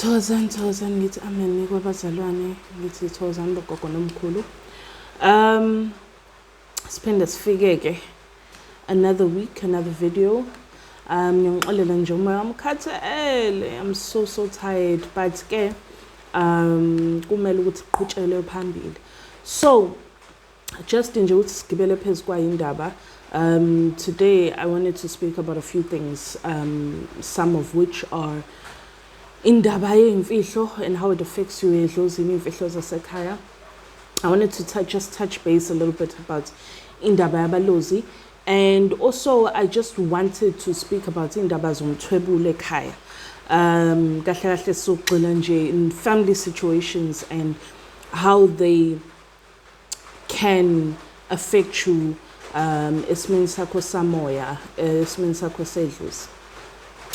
Thokozani, thokozani, ngithi amen kwabazalwane, ngithi thokozani bogogo nomkhulu. Siphinde sifike ke another week, another video. Ngiyongixolela nje, umoya wami ukhathele. I'm so so tired, but ke kumele ukuthi kuqhutshelwe phambili. So just nje ukuthi sigibele phezu kwayo indaba. Today I wanted to speak about a few things, some of which are indaba yey'mfihlo and how it affects you edlozini, iy'mfihlo zasekhaya. I wanted to just touch base a little bit about indaba yabalozi, and also I just wanted to speak about indaba zomthwebulo ekhaya. Kahle kahle sogxila nje in family situations and how they can affect you esimeni sakho samoya, esimeni sakho sedlozi.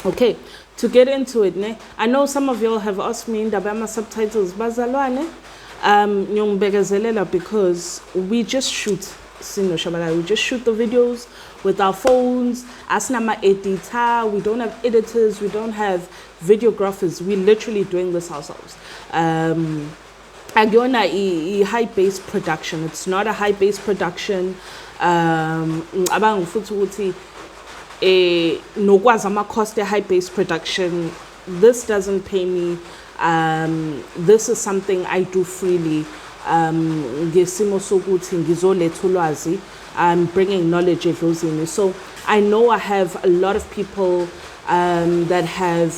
Okay, to get into it, ne? I know some of y'all have asked me indaba yama subtitles, bazalwane. Ngiyongibekezelela because we just shoot sino Shabalala. We just shoot the videos with our phones. Asinama editor, we don't have editors, we don't have videographers. We're literally doing this ourselves. Akuyona i-high base production. It's not a high base production. Ngicabanga futhi ukuthi nokwazi ama cost e high base production, this doesn't pay me. This is something I do freely ngesimo sokuthi ngizoletha ulwazi. I'm bringing knowledge edlozini. So I know I have a lot of people that have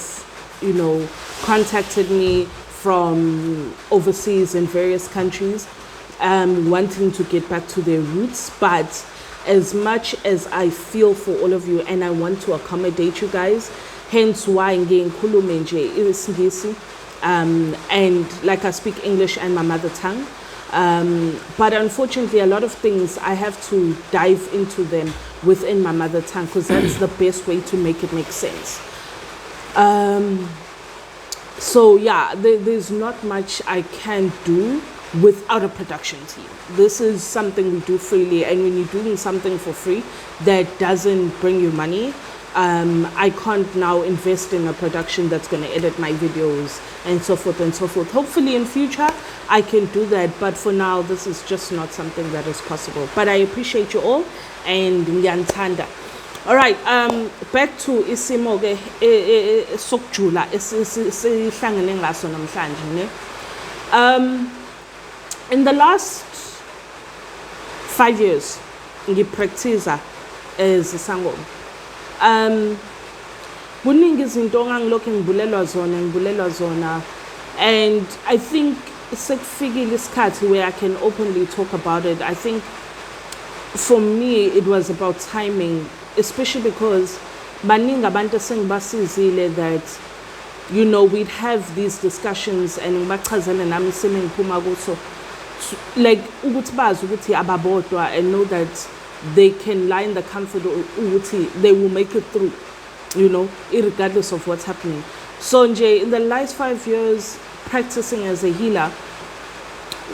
contacted me from overseas in various countries, wanting to get back to their roots. But as much as I feel for all of you and I want to accommodate you guys, hence why ngiye ngikhulume nje isiNgisi, and like I speak English and my mother tongue. But unfortunately, a lot of things I have to dive into them within my mother tongue because that's the best way to make it make sense. So yeah, there's not much I can do without a production team. This is something we do freely, and when you're doing something for free that doesn't bring you money, I can't now invest in a production that's going to edit my videos and so forth and so forth. Hopefully in future I can do that, but for now this is just not something that is possible. But I appreciate you all and ngiyanithanda. All right, back to isimo ke sokujula esihlangene ngaso namhlanje, ne. In the last 5 years ngipractice as isangoma. Kuningi izinto ongangilokhu ngibulelwa zona, ngibulelwa zona, and I think sekufikile isikhathi where I can openly talk about it. I think for me it was about timing, especially because baningi abantu esengibasizile that we'd have these discussions and ngibachazele nami isimo engiphuma kuso, like ukuthi bazi ukuthi ababodwa and know that they can lie in the comfort ukuthi they will make it through, irregardless of what's happening. So nje in the last 5 years practicing as a healer,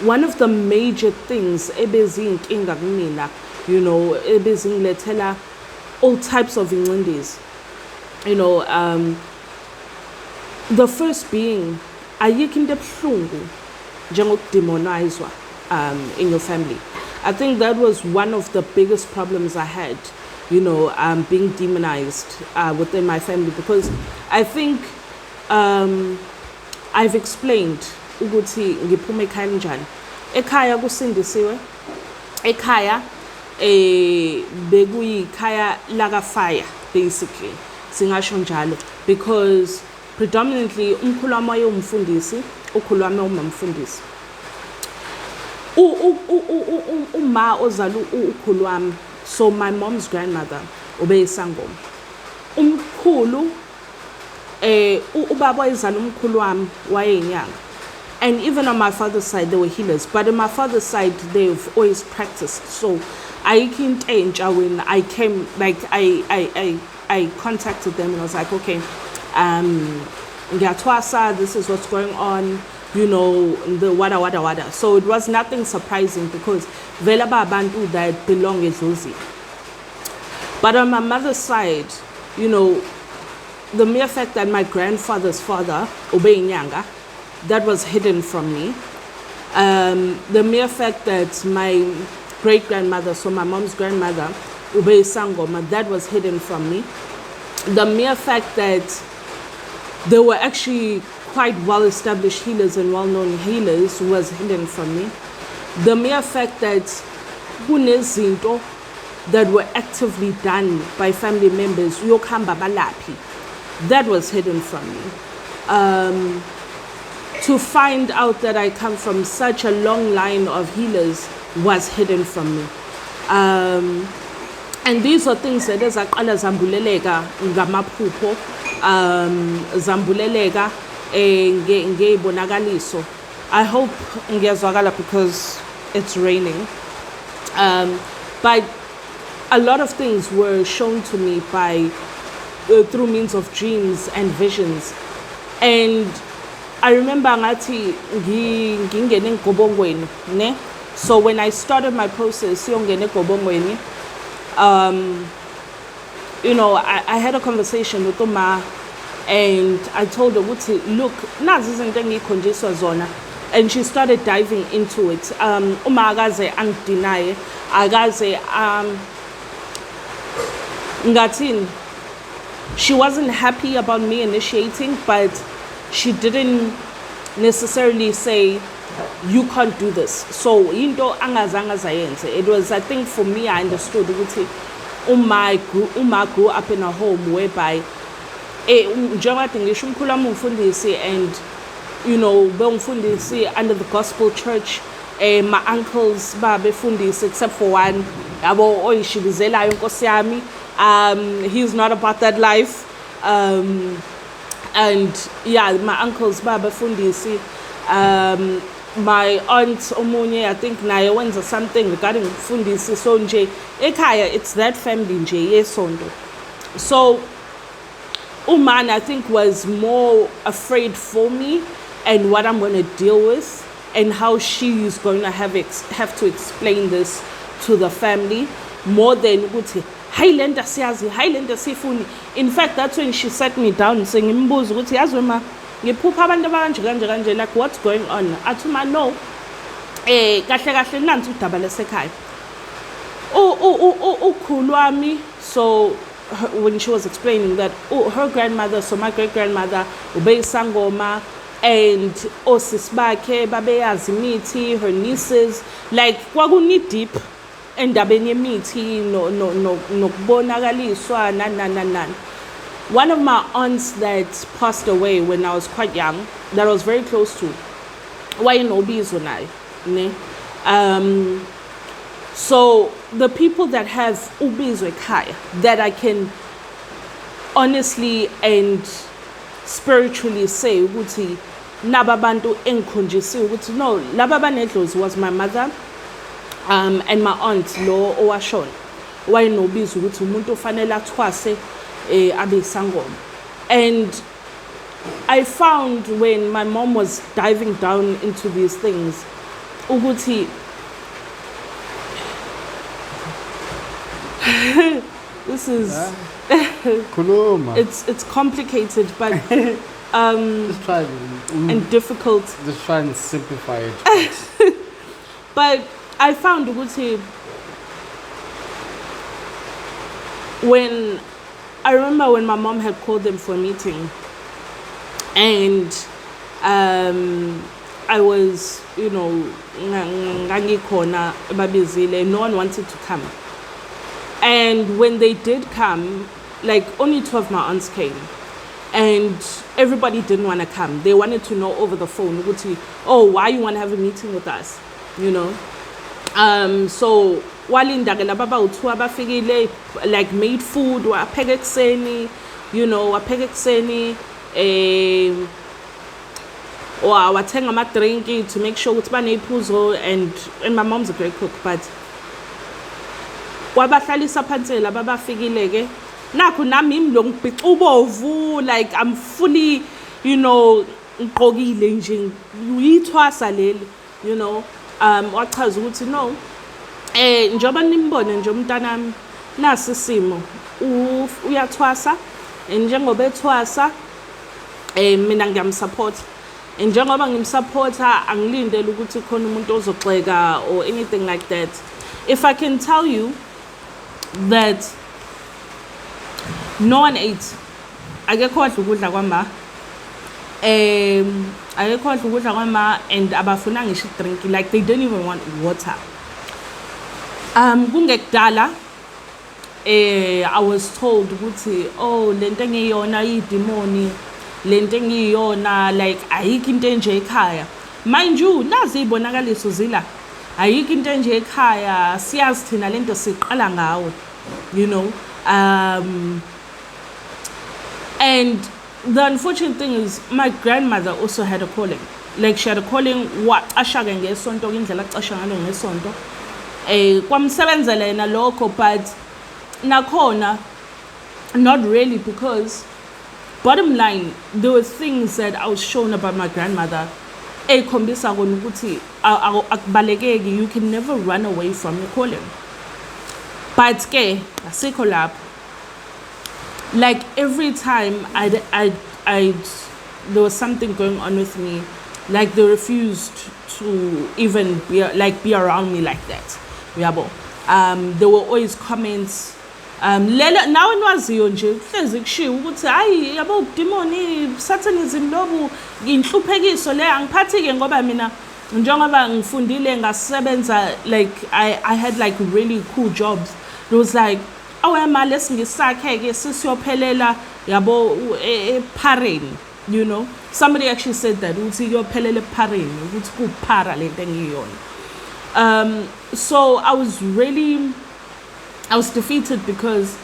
one of the major things ebeziyinkinga kumina, ebezingilethela all types of ingcindezi, the first being, ayikho into ebuhlungu njengokudemonizwa in your family. I think that was one of the biggest problems I had, being demonized within my family, because I think I've explained ukuthi ngiphuma ekhaya kanjani. Ekhaya kusindisiwe. Ekhaya bekuyikhaya laka fire basically. Singasho njalo because predominantly umkhulu wami wayewumfundisi, ukhulu wami umamfundisi. Uma ozala ukhulu wami, so my mom's grandmother, ubeyisangoma. Umkhulu, ubaba wayezala umkhulu wami wayeyinyanga. And even on my father's side they were healers, but on my father's side they've always practiced, so ayikho into entsha. When I came, like I contacted them and I was like, "Okay, ngiyathwasa, this is what's going on," the wada wada wada. So it was nothing surprising because vele abantu that belong edlozini. But on my mother's side, The mere fact that my grandfather's father, ubeyinyanga, that was hidden from me. The mere fact that my great grandmother, so my mom's grandmother, ubeyisangoma, that was hidden from me. The mere fact that there were actually quite well established healers and well known healers was hidden from me. The mere fact that kunezinto that were actively done by family members yokuhamba balaphi, that was hidden from me. To find out that I come from such a long line of healers was hidden from me. And these are things that ezaqala zambuleleka ngamaphupho, zambuleleka ngey'bonakaliso. I hope ngiyazwakala because it's raining. But a lot of things were shown to me by through means of dreams and visions. And I remember ngathi ngingene engobongweni, ne? So when I started my process yongena egobongweni, I had a conversation with uma and I told her ukuthi, look, nazi izinto engikhonjiswa zona, and she started diving into it. Uma akaze angidinaye, akaze ngathini, she wasn't happy about me initiating, but she didn't necessarily say you can't do this. So into angazange azayenze. It was, I think for me, I understood ukuthi uma grew up in a home whereby njengoba ngisho umkhulu wami umfundisi, and bewumfundisi under the gospel church. My uncles babefundisi except for one, yabo, oyishibizelayo, inkosi yami. He's not about that life. And yeah, my uncles babefundisi. My aunt omunye, I think naye wenza something regarding umfundisi. So nje ekhaya it's that family nje yesonto. So uman, I think, was more afraid for me and what I'm going to deal with and how she's going to have to explain this to the family, more than ukuthi hayi lento siyazi, hayi lento sifuni. In fact, that's when she sat me down, sengimbuza ukuthi, yazi ma, ngiphupha abantu abakanje kanje kanje, like, what's going on? Athi ma, no, kahle kahle nansi udaba lesekhaya, ukhulu wami. So when she was explaining that, oh, her grandmother, so my great grandmother, ubeyisangoma, and osisi bakhe babeyazi imithi, her nieces, like kwakuni deep endabeni yemithi no no nokubonakaliswa, nani nani nani nani. One of my aunts that passed away when I was quite young, that I was very close to, wayenobizo naye, ne? So the people that have ubizo ekhaya that I can honestly and spiritually say ukuthi naba bantu engikhonjisiwe ukuthi no, laba banedlozi, was my mother and my aunt lo owashona, wayenobizo ukuthi umuntu ofanele athwase, abe isangoma. And I found when my mom was diving down into these things ukuthi this is Khuluma. It's complicated, but Just try and difficult. Just try and simplify it. But But I found ukuthi when I remember when my mom had called them for a meeting, and I was, ngangikhona, babizile, no one wanted to come. And when they did come, like, only two of my aunts came. And everybody didn't want to come. They wanted to know over the phone, ukuthi, oh, why you want to have a meeting with us? You know? So walinda ke laba bawu-two abafikile, like, made food, wapheka ekuseni, wapheka ekuseni, wathenga ama-drink to make sure ukuthi baney'phuzo, and my mom's a great cook, but wabahlalisa phansi laba abafikile ke. Nakho nami yimi lo ngibhica ubovu, like, I'm fully, ngigqokile nje, uyithwasa leli. Wachaza ukuthi no, njengoba nimbone nje umntanami, nasi isimo, uyathwasa. Njengoba ethwasa, mina ngiyamsupport. Njengoba ngimsupporta, angilindele ukuthi khona umuntu ozogxeka or anything like that. If I can tell you that no one ate, akekho wadla ukudla kwama, akekho wadla ukudla kwama, and abafuna ngisho drink, like they didn't even want water. Kungekudala I was told ukuthi, oh, lento engiyona idemoni, lento engiyona, like ayikho into enje ekhaya. Mind you, nazi izibonakaliso zila, ayikho into enje ekhaya, siyazi thina lento siqala ngawe. And the unfortunate thing is my grandmother also had a calling. Like she had a calling, wacasha-ke ngesonto, indlela acasha ngalo ngesonto, kwamsebenzela yena lokho, but nakhona not really, because bottom line, there were things that I was shown about my grandmother ey'khombisa kona ukuthi akubalekeki, you can never run away from your calling. But ke asikho lapho. Like every time I there was something going on with me, like they refused to even be around me like that, uyabo. There were always comments, lelo nawe nwaziyo nje, kuhlezi kushiwo ukuthi hayi yabo, ubudimoni, satanism lobu, inhluphekiso le. Angiphathi-ke ngoba mina njengoba ngifundile, ngasebenza, like I had like really cool jobs. It was like, awema lesingisakhe-ke sisiyophelela yabo ephareni. Somebody actually said that, ukuthi kuyophelela ephareni, ukuthi kuphara lento engiyona. So I was defeated because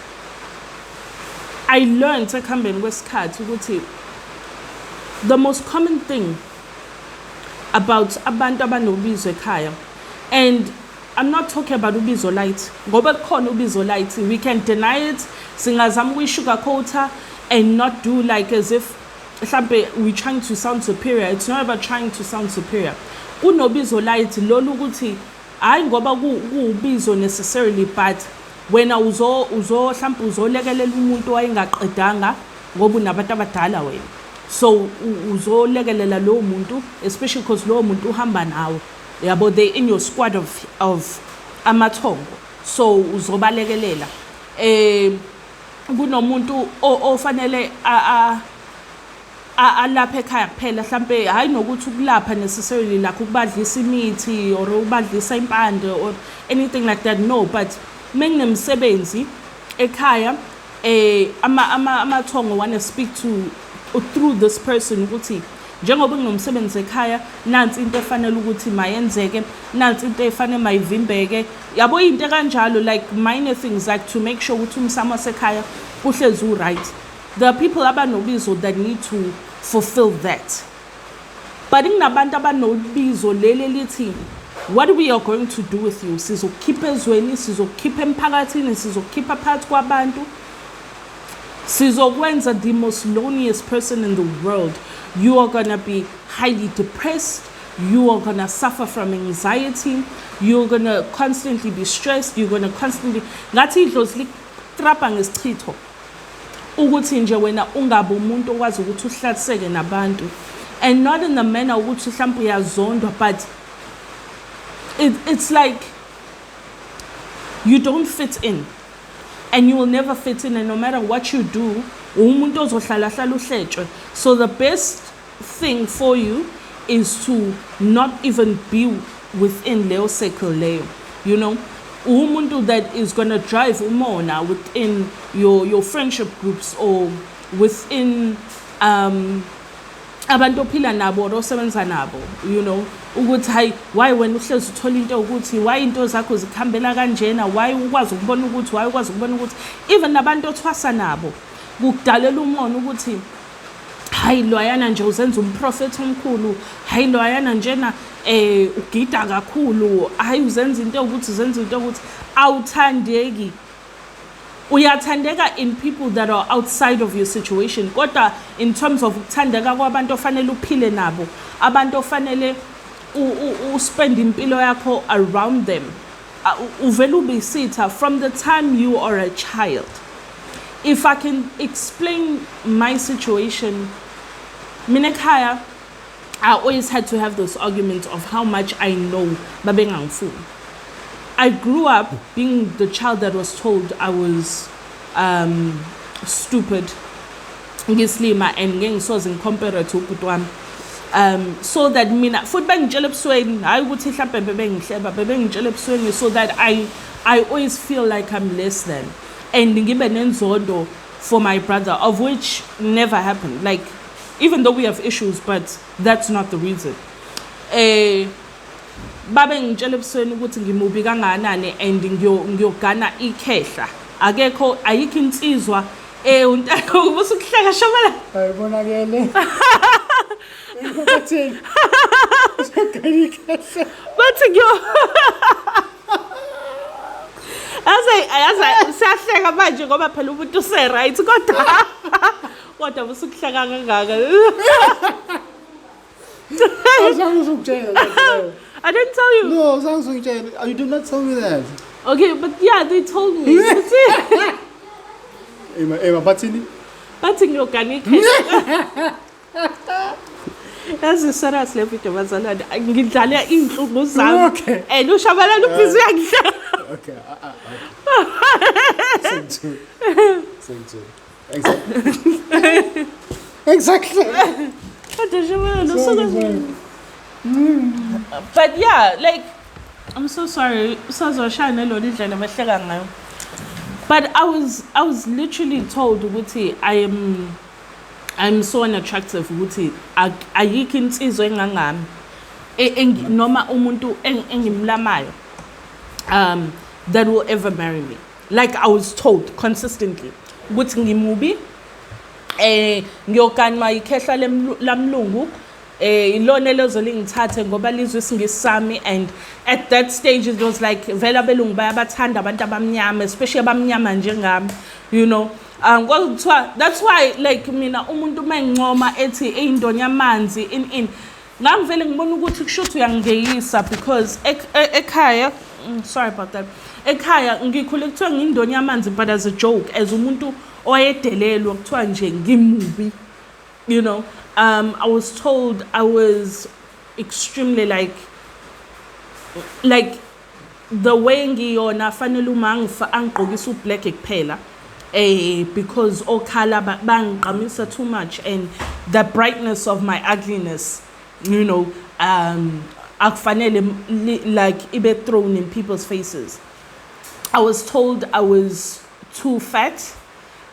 I learned ekuhambeni kwesikhathi ukuthi the most common thing about abantu abanobizo ekhaya, and I'm not talking about ubizo light, ngoba kukhona ubizo light, we can deny it, singazama ukuyisugarcoata and not do like as if mhlambe we trying to sound superior. It's not about trying to sound superior. Kunobizo light lolu ukuthi hayi ngoba kuwubizo necessarily, but wena uzo mhlambe uzolekelela umuntu wayengaqedanga ngoba unabantu abadala wena, so uzolekelela lowo muntu, especially because lowo muntu uhamba nawe yabo, they in your squad of amathongo, so uzobalekelela. Kunomuntu ofanele alapha ekhaya kuphela, mhlambe hayi nokuthi ukulapha necessarily, like ukubadlisa imithi or ukubadlisa impande or anything like that, no, but menginemsebenzi ekhaya, amathongo wanna speak to through this person ukuthi njengoba nginomsebenzi ekhaya, nansi into efanele ukuthi mayenzeke, nansi into efanele mayivimbeke yabo, into kanjalo, like minor things, like to make sure ukuthi umsamo wasekhaya uhlezi u-right. There are people abanobizo that need to fulfill that, but kunabantu abanobizo leli elithi, what we are going to do with you, sizokukhipha ezweni, sizokukhipha emphakathini, sizokukhipha phakathi kwabantu, sizokwenza the most loneliest person in the world. You are gonna be highly depressed, you are gonna suffer from anxiety, you're gonna constantly be stressed, you're gonna constantly, ngathi idlozi likutrapa ngesichitho ukuthi nje wena ungabe umuntu okwazi ukuthi uhlaliseke nabantu, and not in the manner ukuthi mhlawumbe uyazondwa, but it's like you don't fit in and you will never fit in, and no matter what you do, umuntu ozohlala hlala uhletshwe. So the best thing for you is to not even be within leyo circle leyo. Umuntu that is going to drive umona within your friendship groups or within abantu ophila nabo or osebenza nabo, ukuthi hayi, why wena uhlezi uthola into, ukuthi why into zakho zikhambela kanjena, why ukwazi ukubona ukuthi, why ukwazi ukubona ukuthi, even nabantu othwasa nabo kukudalela umona ukuthi hayi, loyana nje uzenza umprofethi omkhulu, hayi, loyana njena ugida kakhulu, hayi, uzenza into ukuthi, uzenza into ukuthi. Awuthandeki. Uyathandeka in people that are outside of your situation, kodwa in terms of ukuthandeka kwabantu ofanele uphile nabo, abantu ofanele uspend impilo yakho around them, uvele ube isitha from the time you are a child. If I can explain my situation, mina ekhaya I always had to have this argument of how much I know babengangifuni. I grew up being the child that was told I was stupid, ngisilima, and ngeke ngisoze ngicompare to ubhuti wami. So that mina futhi bengitshela ebusweni, hayi ukuthi mhlambe bebengihleba, bebengitshela ebusweni, so that I always feel like I'm less than and ngibe nenzondo for my brother, of which never happened. Like, even though we have issues, but that's not the reason. Babe ngitshela ebusweni ukuthi ngimubi kangakanani and ngiyogana ikhehla, akekho, ayikho insizwa ubusukuhleka, Shamala. Ayibonakele. Bathini? Uzogana. Bathi ngiyo yaze siyahleka manje ngoba phela umuntu use-right, kodwa busukuhleka kangaka. Azange uzungitshela. I didn't tell you? No, azange uzungitshela. You did not tell me that. Okay, but yeah, they told me. Ema, ema, bathini? Bathi ngiyogana ikhehla. Yazi, serious, le video, bazalwane, ngidlale iy'nhlungu zami and uShabalala ubhizi uyangidlala. Okay. Okay. Sengithule. Sengithule. Exactly. Exactly. Kodwa Shabalala Sorry, usuke sorry. But yeah, like, I'm so sorry, usazoshaya nelona indlela abahleka ngayo, but I was literally told ukuthi I'm so unattractive, ukuthi ayikho insizwa engangami noma umuntu engimlamayo that will ever marry me. Like, I was told consistently ukuthi ngimubi, ngiyoganwa ikhehla lamlungu, ilona elezo lingithathe ngoba lizwe isingisi sami. And at that stage it was like vele abelungu bayabathanda abantu abamnyama, especially abamnyama njengami. Kwakuthiwa that's why, like, mina umuntu uma engincoma ethi eyindonya amanzi in ngangivele ngibona ukuthi kusho ukuthi uyangeyisa, because ekhaya, sorry about that, ekhaya ngikhule kuthiwa ngiyindonya amanzi, but as a joke, as umuntu owayedelelwa, kuthiwa nje ngimubi. I was told I was extremely like the way ngiyona, fanele uma angigqokisa ublack kuphela, because okhala bangigqamisa too much and the brightness of my ugliness akufanele like ibe thrown in people's faces. I was told I was too fat.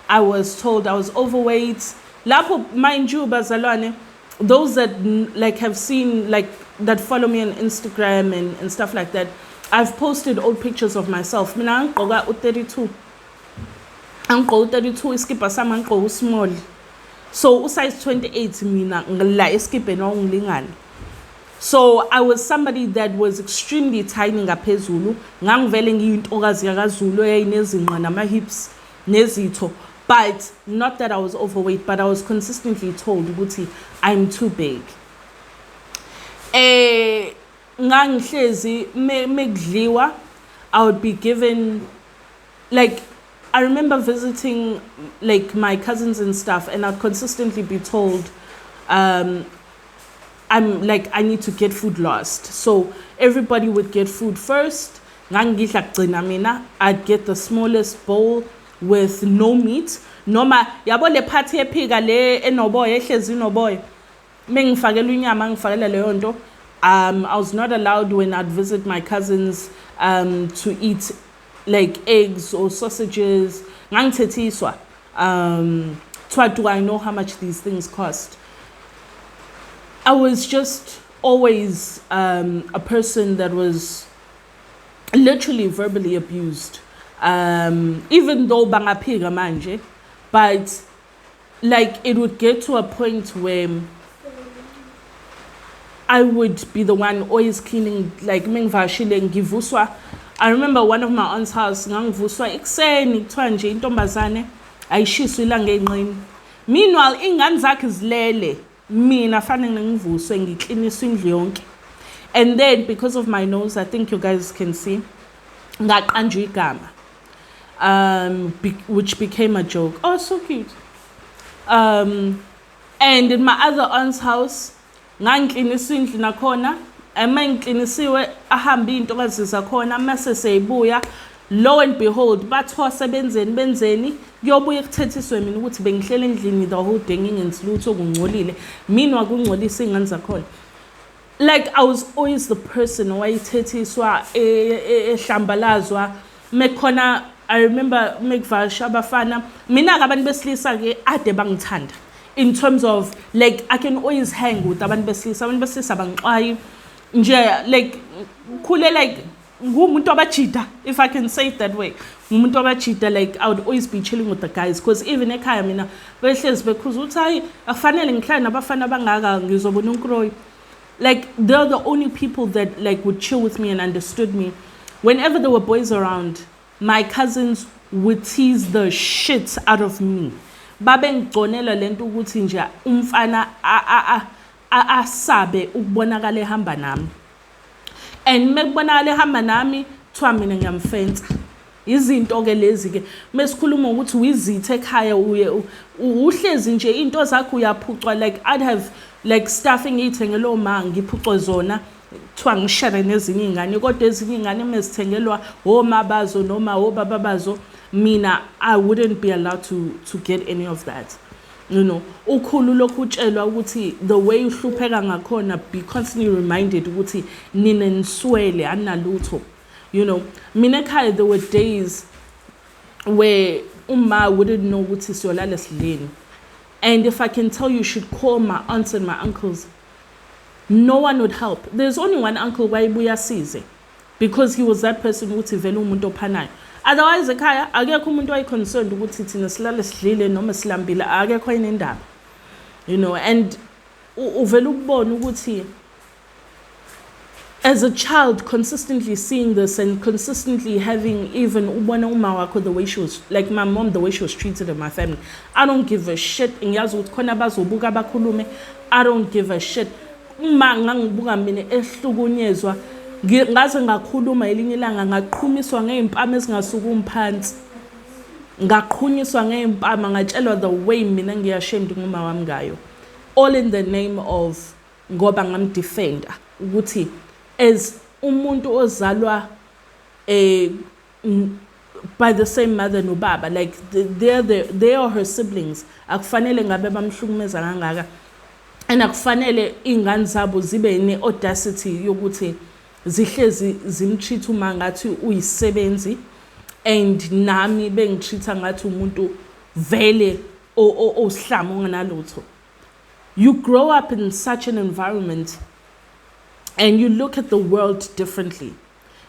I was told I was overweight. Lapho, mind you, bazalwane, those that like have seen, like, that follow me on Instagram and stuff like that, I've posted old pictures of myself. Mina ngigqoka u-32. Angigqoka u-32, iskipa sami angigqoka usmall. So usize 28 mina ngila eskipeni wawungilingana. So I was somebody that was extremely tiny ngaphezulu. Ngangivele ngiyintokazi yakaZulu eyayinezinqa nama-hips nezitho. But not that I was overweight, but I was consistently told ukuthi I'm too big. Ngangihlezi mekudliwa, I would be given, like, I remember visiting, like, my cousins and stuff, and I'd consistently be told I'm like, I need to get food last. So everybody would get food first. Ngangidla kugcina mina. I'd get the smallest bowl with no meat. Noma yabo le part yephika le enoboya, ehlezi inoboya. Mengifakela inyama, ngifakela leyo nto. I was not allowed when I'd visit my cousins to eat, like, eggs or sausages. Ngangithethiswa. Kuthiwa, do I know how much these things cost? I was just always a person that was literally verbally abused. Even though bangaphika manje, but like, it would get to a point where I would be the one always cleaning, like, mengivashile ngivuswa. I remember one of my aunt's house, ngangivuswa ekuseni, kuthiwa nje intombazane ayishiswe ilanga ey'nqeni. Meanwhile iy'ngane zakhe zilele, mina fanele ngivuswe ngikliniswe indlu yonke. And then because of my nose, I think you guys can see, ngaqanjwa igama. Which became a joke. Oh, so cute. And in my other aunt's house, ngangiklinisa indlu nakhona. Uma ngiklinisiwe ahambe iy'ntokazi zakhona mase seyibuya, lo and behold, bathwase benzeni benzeni, kuyobuye kuthethiswe mina ukuthi bengihlele endlini the whole day ngingenzi lutho, kungcolile. Mina wakungcolisa iy'ngane zakhona. Like, I was always the person owayethethiswa, ehlambalazwa. Mekhona, I remember mekuvakasha abafana, mina-ke abantu besilisa-ke ade bangithanda in terms of, like, I can always hang with abantu besilisa. Abantu besilisa bangixwayi nje, like khule, like ngumuntu wabajida, if I can say it that way, ngumuntu wabajida. Like, I would always be chilling with the guys because even ekhaya mina behlezi bekhuza ukuthi hayi, akufanele ngihlale nabafana abangaka, ngizobona unkroyi. Like, they're the only people that, like, would chill with me and understood me. Whenever there were boys around, my cousins would tease the shit out of me. Babengigconela lento ukuthi nje umfana asabe ukubonakala ehamba nami, and mekubonakala ehamba nami kuthiwa mina ngiyamfensa. Izinto-ke lezi-ke mesikhuluma ukuthi uyizitha ekhaya, uye uhlezi nje into zakho uyaphucwa. Like, I'd have, like, stuff engiyithengele oma, ngiphucwe zona, kuthiwa ngishere nezinye iy'ngane, kodwa ezinye iy'ngane mezithengelwa oma bazo noma obaba bazo, mina I wouldn't be allowed to get any of that. Ukhulu lokhu utshelwa ukuthi the way uhlupheka ngakhona, be constantly reminded ukuthi nina niswele, analutho. Mina ekhaya there were days where uma wouldn't know ukuthi siyolala sidleni. And if I can tell you, you should call my aunts and my uncles, no one would help. There's only one uncle wayebuya asize because he was that person ukuthi vele umuntu ophanayo. Otherwise ekhaya akekho umuntu waye-concerned ukuthi thina silale sidlile noma silambile, akekho enendaba. And uvele ukubona ukuthi as a child, consistently seeing this and consistently having even ubona uma wakho the way she was, like, my mom, the way she was treated in my family. I don't give a shit, ngiyazi ukuthi khona bazobuka bakhulume, I don't give a shit. Uma ngangibuka mina ehlukunyezwa, ngaze ngakhuluma elinye ilanga, ngaqhumiswa ngey'mpama ezingasukumi phansi, ngaqhunyiswa ngey'mpama, ngatshelwa the way mina ngiya-ashamed nguma wami ngayo, all in the name of ngoba ngamdefenda ukuthi as umuntu ozalwa by the same mother nobaba, like, they are her siblings, akufanele ngabe bamhlukumeza kangaka and akufanele iy'ngane zabo zibe ne-audacity yokuthi zihlezi zimtreat uma ngathi uyisebenzi and nami bengitreat-a ngathi umuntu vele owusihlama ongenalutho. You grow up in such an environment and you look at the world differently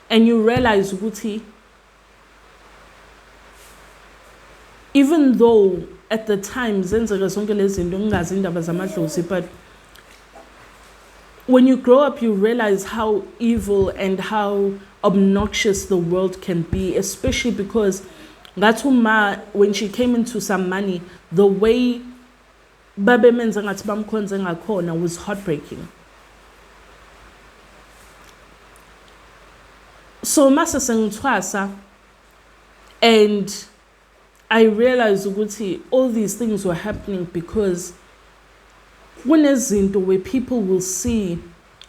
and you realize ukuthi even though at the time zenzeka zonke lezi zinto ngingazi indaba zamadlozi, but when you grow up you realize how evil and how obnoxious the world can be, especially because ngathi uma when she came into some money, the way babemenza ngathi bamkhonze ngakhona was heartbreaking. So mase sengithwasa and I realized ukuthi all these things were happening because kunezinto where people will see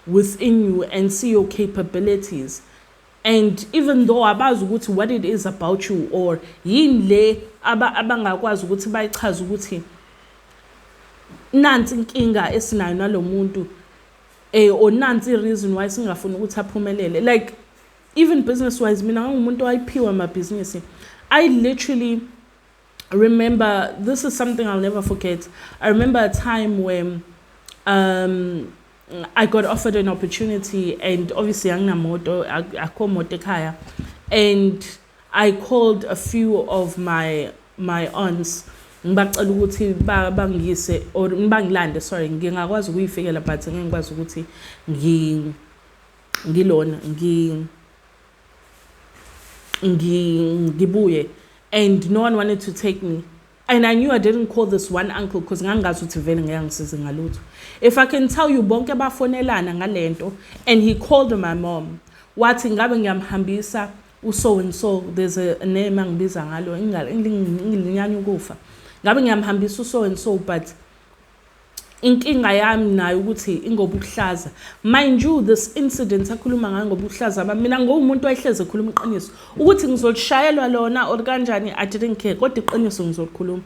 within you and see your capabilities, and even though abazi ukuthi what it is about you or yini le abangakwazi ukuthi bayichaze ukuthi nansi inkinga esinayo nalomuntu or nansi reason why singafuni ukuthi aphumelele. Like, even business wise, mina ngangumuntu owayiphiwe amabhizinisi. I literally remember, this is something I'll never forget, I remember a time when I got offered an opportunity and obviously anginamoto, akho moto ekhaya, and I called a few of my aunts ngibacela ukuthi bangiyise or bangilande, sorry, ngingakwazi ukuyifikela but ngeke ngikwazi ukuthi ngilona ngibuye, and no one wanted to take me. And I knew I didn't call this one uncle because ngangazi ukuthi vele ngeke angisize ngalutho. If I can tell you, bonke bafonelana ngalento and he called my mom, wathi ngabe ngiyamhambisa. U-so and so, there's a name angibiza ngalo, ngilinyanya ukufa. Ngabe ngiyamhambisa u-so and so, but inkinga yami nayo ukuthi ingobuhlaza. Mind you, this incident akhuluma ngayo ngobuhlaza bami, mina nguwumuntu wayehlezi ekhuluma iqiniso. Ukuthi ngizolishayelwa lona or kanjani, I didn't care, kodwa iqiniso ngizolikhuluma.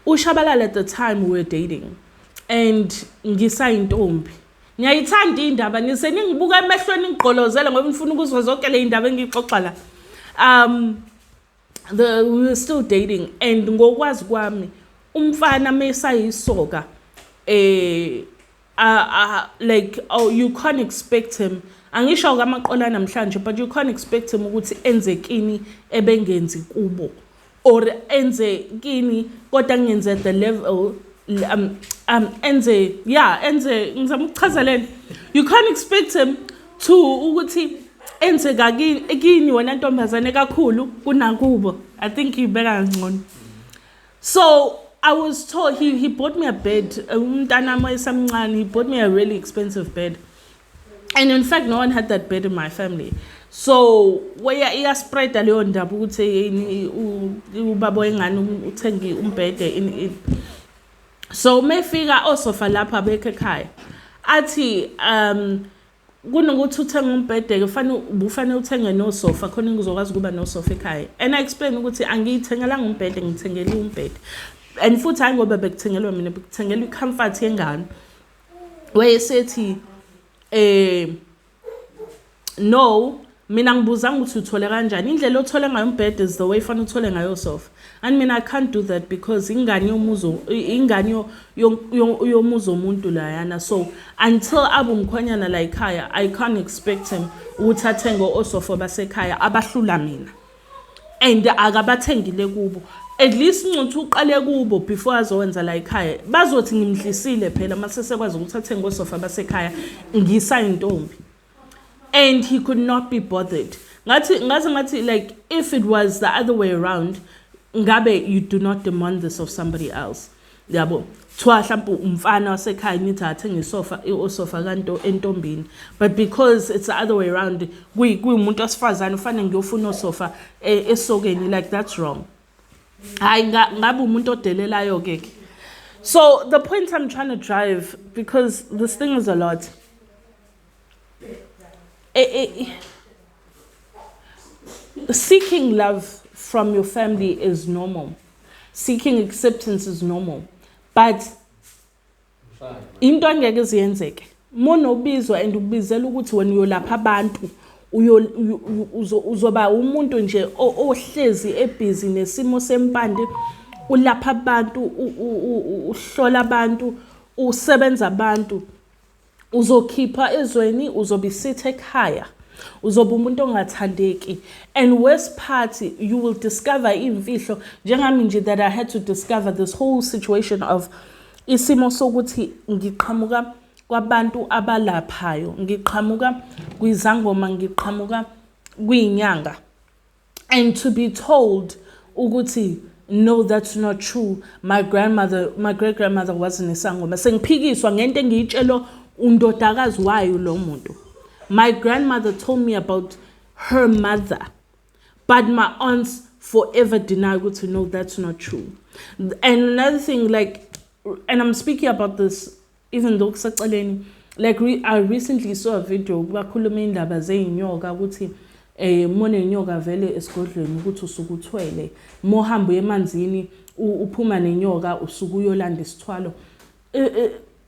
UShabalala, at the time we were dating and ngisayintombi. Ngiyayithanda indaba, nise ningibuka emehlweni, ngigqolozele ngoba ngifuna ukuzwa zonke le indaba engiyixoxa la. Um the we were still dating and ngokwazi kwami umfana mesayisoka, like, oh, you can't expect him, angisho kamaqola namhlanje, but you can't expect him ukuthi enze kini ebengenzi kubo or enze kini kodwa ngenze at the level enze, yeah, enze, ngizama ukuchaza lento. You can't expect him to ukuthi enze kakini kini wena ntombazane kakhulu kunakubo. I think ibeka ngcono. So I was told he bought me a bed. Umntanami wayesamncane, he bought me a really expensive bed. And in fact, no one had that bed in my family. So waya iyaspreada leyo ndaba ukuthi yini ubaba wengane uthenge umbhede in. So mefika osofa lapha bekho ekhaya, athi kunokuthi uthenge umbhede ke, fanele ubufanele uthenge nosofa khona ngizokwazi ukuba nosofa ekhaya. And I explain ukuthi angiyithengelanga umbhede, ngithengele umbhede, and futhi hayi ngoba bekuthengelwa mina, bekuthengelwa i-comfort yengane. Wayesethi no, mina ngibuzanga ukuthi uthole kanjani, indlela othole ngayo umbhede is the way fanele uthole ngayo sofa. And mina I can't do that because ingane yomuzo, ingane yomuzi womuntu layana. So until abe umkhwanyana la ekhaya, I can't expect him ukuthi athenge osofa basekhaya abahlula mina and akabathengile kubo. At least ngithi uqale kubo before azowenza la ekhaya, bazothi ngimdlisile phela mase sekwazi ukuthi athenge osofa basekhaya ngisayintombi. And he could not be bothered. Ngathi ngaze ngathi, like, if it was the other way around, ngabe you do not demand this of somebody else, yabo. Kuthiwa mhlawumbe umfana wasekhaya nithi athenge isofa, osofa kanto entombini, but because it's the other way around, kuyimuntu wesifazane ufanele ngiyofuna osofa esokeni, like, that's wrong. Hayi, ngabe umuntu odelelayo ke ke. So the point I'm trying to drive, because this thing is a lot, seeking love from your family is normal, seeking acceptance is normal, but into angeke ziyenzeke monobizwa and ubizela ukuthi wena uyolapha abantu, uzoba umuntu nje ohlezi ebhizi nesimo sempande, ulapha abantu, uhlola abantu, usebenza abantu, uzokhipha ezweni, uzobe isitha ekhaya, uzoba umuntu ongathandeki. And worst part, you will discover imfihlo njengami nje that I had to discover this whole situation of isimo sokuthi ngiqhamuka kwabantu abalaphayo, ngiqhamuka kwizangoma, ngiqhamuka kwinyanga, and to be told ukuthi no, that's not true, my grandmother, my great grandmother wasn't isangoma. Sengiphikiswa ngento engiyitshelo undodakazi wayo lo muntu. My grandmother told me about her mother, but my aunts forever deny ukuthi no, that's not true. And another thing, like, and I'm speaking about this even though kuseceleni, like, I recently saw a video bakhuluma indaba zey'nyoka ukuthi monenyoka vele esigodlweni ukuthi usuke uthwele, mohamba uye emanzini uphuma nenyoka, usuke uyolanda isithwalo.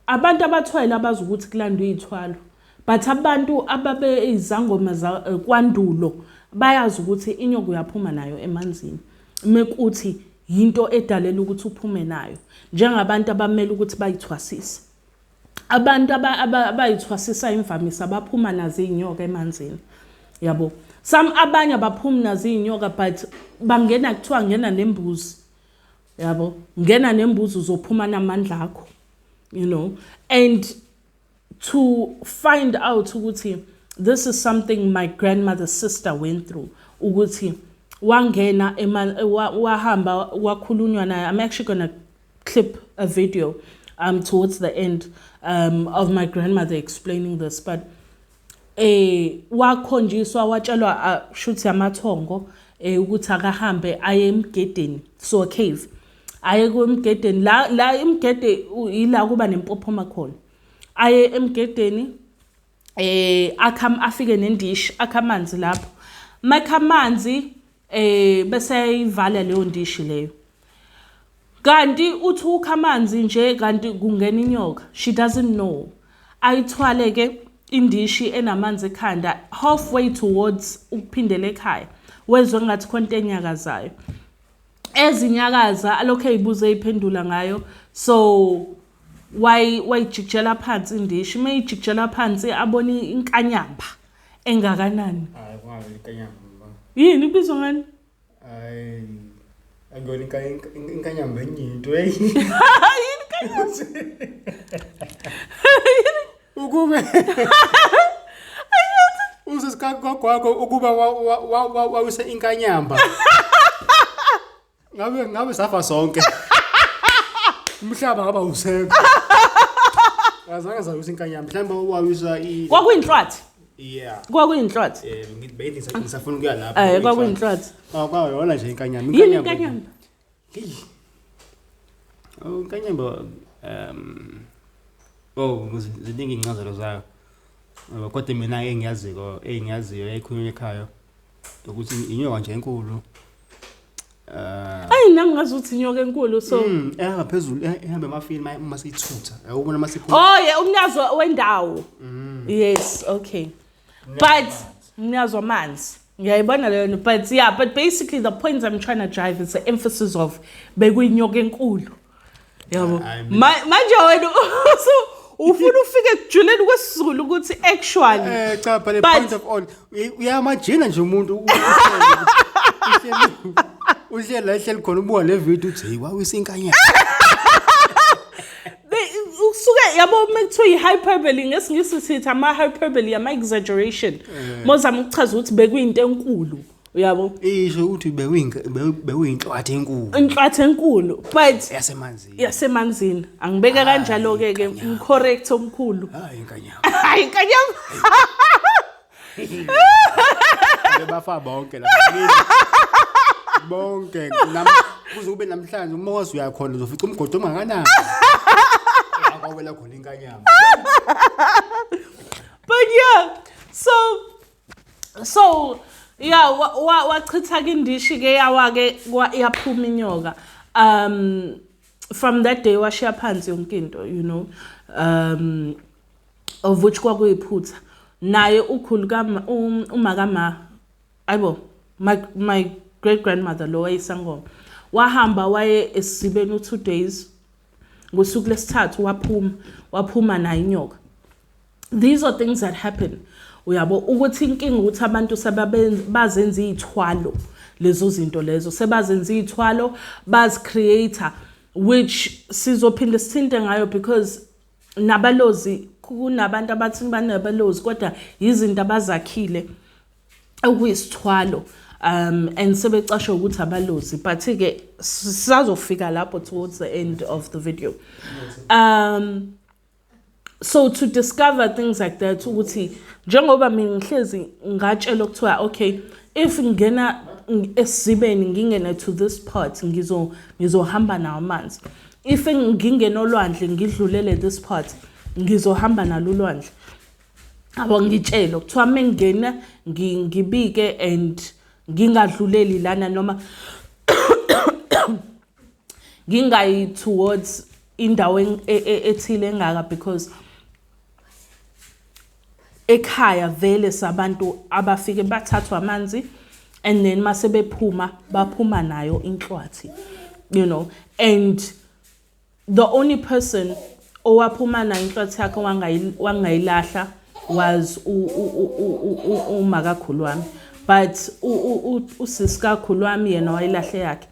Abantu abathwele abazi ukuthi kulandwa iy'thwalo, but abantu ababe izangoma kwandulo bayazi ukuthi inyoka uyaphuma nayo emanzini mekuthi yinto edalela ukuthi uphume nayo, njengabantu abamele ukuthi bayithwasise. Abantu abayithwasisa imvamisa baphuma nazo iy'nyoka emanzini, yabo. Some abanye abaphumi nazo iy'nyoka, but bangena, kuthiwa ngena nembuzi, yabo, ngena nembuzi uzophuma namandla akho. And to find out ukuthi this is something my grandmother's sister went through, ukuthi wangena wahamba wakhulunywa naye. I'm actually gonna clip a video towards the end of my grandmother explaining this, but Wakhonjiswa, watshelwa, shuthi amathongo, ukuthi akahambe aye emgedeni, so cave, aye kumgedeni la la imgede ila kuba nempophoma khona, aye emgedeni, akha, afike nendishi, akha amanzi lapho, makha amanzi, bese ayivala leyo ndishi leyo. Kanti uthi ukha amanzi nje, kanti kungena inyoka. She doesn't know. Ayithwale ke indishi enamanzi ekhanda. Halfway towards ukuphindela ekhaya, wezwe ngathi khona into enyakazayo, ezinyakaza, alokhu eyibuza, eyiphendula ngayo. So wayijikijela phansi indishi. Uma iyijikijela phansi, abona inkanyamba engakanani. Hayi, kungabe inkanyamba. Yini ibizwa ngani? Hayi, angiyona inkanyamba, enye into, hey. Yini inkanyamba? Ukube usesikagogo, ukuba wawise inkanyamba, ngabe safa sonke, umhlaba ngaba usekho. Azange zawisa inkanyamba, mhlawumbe wawisa i Kwakuyinhlwathi. Yeah. Kwakuyinhlwathi. Ngithi ngisafuna ukuya lapho. Kwakuyinhlwathi. Oh, kwayona nje inkanyamba. Yini inkanyamba? Hey. Oh, inkanyamba, oh, ziningi incazelo zayo. Kodwa mina engiyaziko, engiyaziyo ekhulunywa ekhaya, ukuthi inyoka nje enkulu. Ayi, nami ngazi ukuthi inyoka enkulu, so Ehamba phezulu, ehamba emafini uma siyithutha. Uyabona uma siphuma. Oh yeah, umnyazi wendawo. Yes, okay. But umnyazi wamanzi. Ngiyayibona leyo nto. But yeah, but basically the point I'm trying to drive is the emphasis of bekuyinyoka enkulu. Yabo. I mean- Manje wena so ufuna ufike ekujuleni kwesiZulu ukuthi actually Cha, but the point of all, uyamajina nje umuntu uhleli la, ehleli khona, ubuka le video, uthi, hey, wawisa inkanyamba. Usuke, yabo, uma kuthiwa i-hyperbole ngesiNgisi, sithi ama-hyperbole, ama-exaggeration, mozama ukuchaza ukuthi bekuyinto enkulu, uyabo. Isho ukuthi bekuyinhlwathi enkulu. Inhlwathi enkulu, but yasemanzini. Yasemanzini, angibeke kanjalo-ke ke, ngicorrect omkhulu. Hayi, inkanyamba. Hayi, inkanyamba. Bafa bonke lapha, bonke. Kuze kube namhlanje, uma wazi uyakhona, uzofica umgodi ongakanani akwawela khona inkanyamba. But yeah, so yeah, wachitha ke indishi ke, yawa ke, yaphuma inyoka. From that day washiya phansi yonke into, of which kwakuyiphutha naye ukhulu kama uma kama, ayibo, my great grandmother lo wayisangoma, wahamba waye esizibeni u2 days. Ngosuku lesithathu waphuma nayo inyoka. These are things that happen, uyabo, ukuthi inkinga ukuthi abantu bazenza iy'thwalo lezo zinto lezo, sebazenza iy'thwalo, bazicreate, which sizophinde sithinte ngayo, because nabalozi, kunabantu abathi banabalozi, kodwa izinto abazakhile okuyisithwalo, and sebecashe ukuthi abalozi. But ke sisazofika lapho towards the end of the video. So to discover things like that, ukuthi njengoba mina ngihlezi ngatshelwa kuthiwa, okay, if ngingena esizibeni, ngingene to this part, ngizohamba nawo amanzi. If ngingena olwandle, ngidlulele this part, ngizohamba nalo ulwandle. Abo ngitshelo kuthiwa mengingena, ngibike and ngingadluleli lana, noma ngingayi towards indawo ethile engaka, because ekhaya vele sabantu abafike bathathwa amanzi, and then mase bephuma, baphuma nayo inhlwathi. And the only person owaphuma nayo inhlwathi yakhe wangayilahla was umakakhulu wami, but usisi kakhulu wami yena wayilahle yakhe.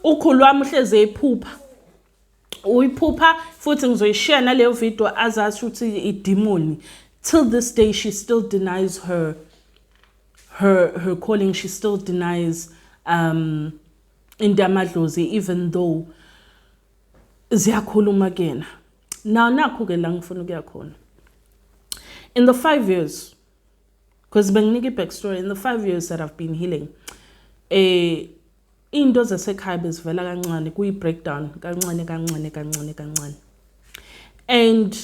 Ukhulu wami uhlezi eyiphupha, uyiphupha futhi. Ngizoyishiya naleyo video, azazi ukuthi idemoni. Till this day she still denies her calling. She still denies into yamadlozi, even though ziyakhuluma kuyena. Now nakho ke la ngifuna ukuya khona. In the 5 years Because benginika i-backstory in the 5 years that I've been healing, into zasekhaya bezivela kancane, kuyi-breakdown kancane kancane kancane kancane. And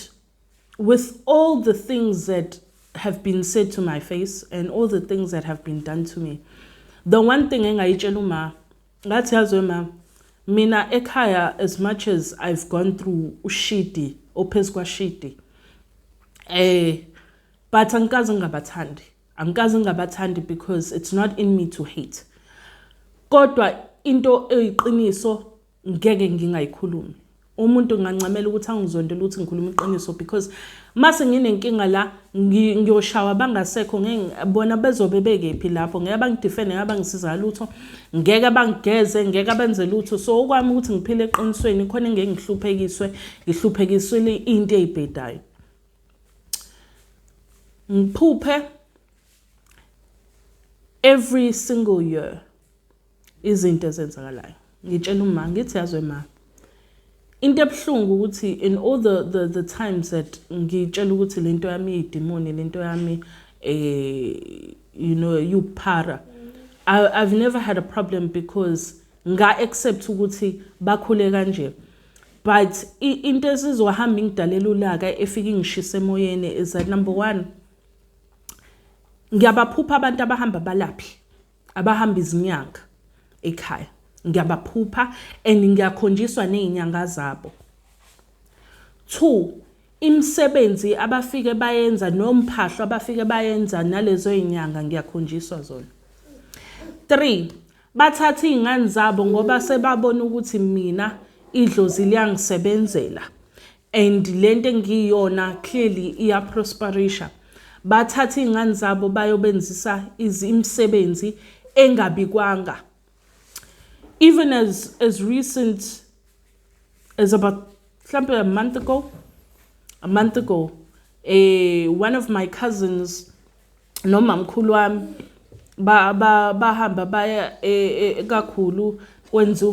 with all the things that have been said to my face and all the things that have been done to me, the one thing engayitshela uma, ngathi, "Yazi ma, mina ekhaya, as much as I've gone through ushidi ophezu kwashidi, but angikaze ngingabathandi, angikaze ngingabathandi, because it's not in me to hate. Kodwa into eyiqiniso ngeke ngingayikhulumi. Umuntu ngingancamela ukuthi angizondele ukuthi ngikhuluma iqiniso, because mase nginenkinga la, ngiyoshawa bangasekho. Ngeke bona bezobe bekephi lapho? Ngeke bangidefende, ngeke bangisiza lutho, ngeke bangigeze, ngeke benze lutho. So okwami ukuthi ngiphile eqinisweni, khona ngeke ngihluphekiswe, ngihluphekiswe into eyibhedayo." Ngiphuphe every single year izinto ezenzakalayo. Ngitshela uma, ngithi, "Yazi ma, into ebuhlungu ukuthi in all the times that ngitshela ukuthi lento yami iyidimoni, lento yami you para, I've never had a problem because nga accept ukuthi bakhule kanje. But into esizohamba ingidalela ulaka, efika ingishisa emoyeni, is that number one, ngiyabaphupha abantu abahamba balaphi, abahamba izinyanga ekhaya. Ngiyabaphupha and ngiyakhonjiswa nezinyanga zabo. Two, imisebenzi abafike bayenza nomphahlo abafike bayenza nalezo zinyanga, ngiyakhonjiswa zona. Three, bathatha izingane zabo ngoba sebabona ukuthi mina idlozi liyangisebenzela and lento engiyona clearly iyaprosperisha. Bathatha izingane zabo bayobenzisa imisebenzi engabikwanga. Even as recent as about mhlambe a month ago, one of my cousins nomamkhulu wami ba bahamba baya kakhulu kwenza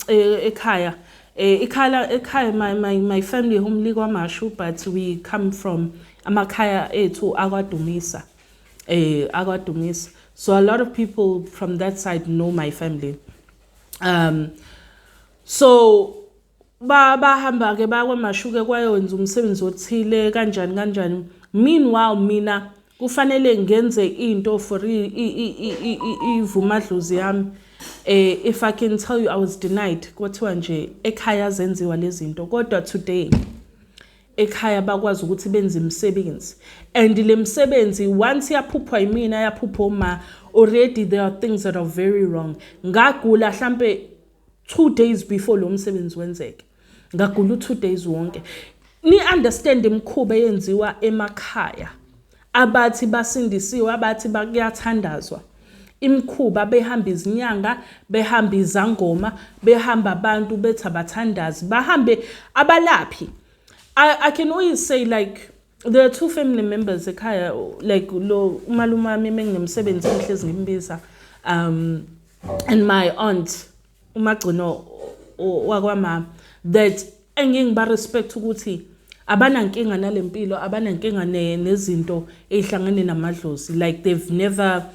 ekhaya, ekhaya my family home likwaMashu, but we come from amakhaya ethu akwaDumisa, akwaDumisa. So a lot of people from that side know my family. So ba bahamba ke bakwaMashu ke, kwayenza umsebenzi othile kanjani kanjani. Meanwhile mina kufanele ngenze into for ivumadlozi yami. If I can tell you, I was denied. Kwathiwa nje ekhaya zenziwa lezi zinto. Kodwa today ekhaya bakwazi ukuthi benze imisebenzi, and le misebenzi once yaphuphwa yimina, yaphupha uma, already there are things that are very wrong. Ngagula mhlambe 2 days before lo msebenzi wenzeke, ngagula u2 days wonke. Ni understand imikhuba eyenziwa emakhaya, abathi basindisiwe, abathi bakuyathandazwa, imikhuba behamba izinyanga, behamba izangoma, behamba abantu bethi abathandazi, bahambe abalaphi. I can always say, like, there are two family members ekhaya, like lo umalume wami menginemsebenzi engihlezi ngimbiza, and my aunt umagcino wakwamama, that engingiba respect ukuthi abanankinga nalempilo, abanankinga nezinto ezihlangene namadlozi. Like, they've never,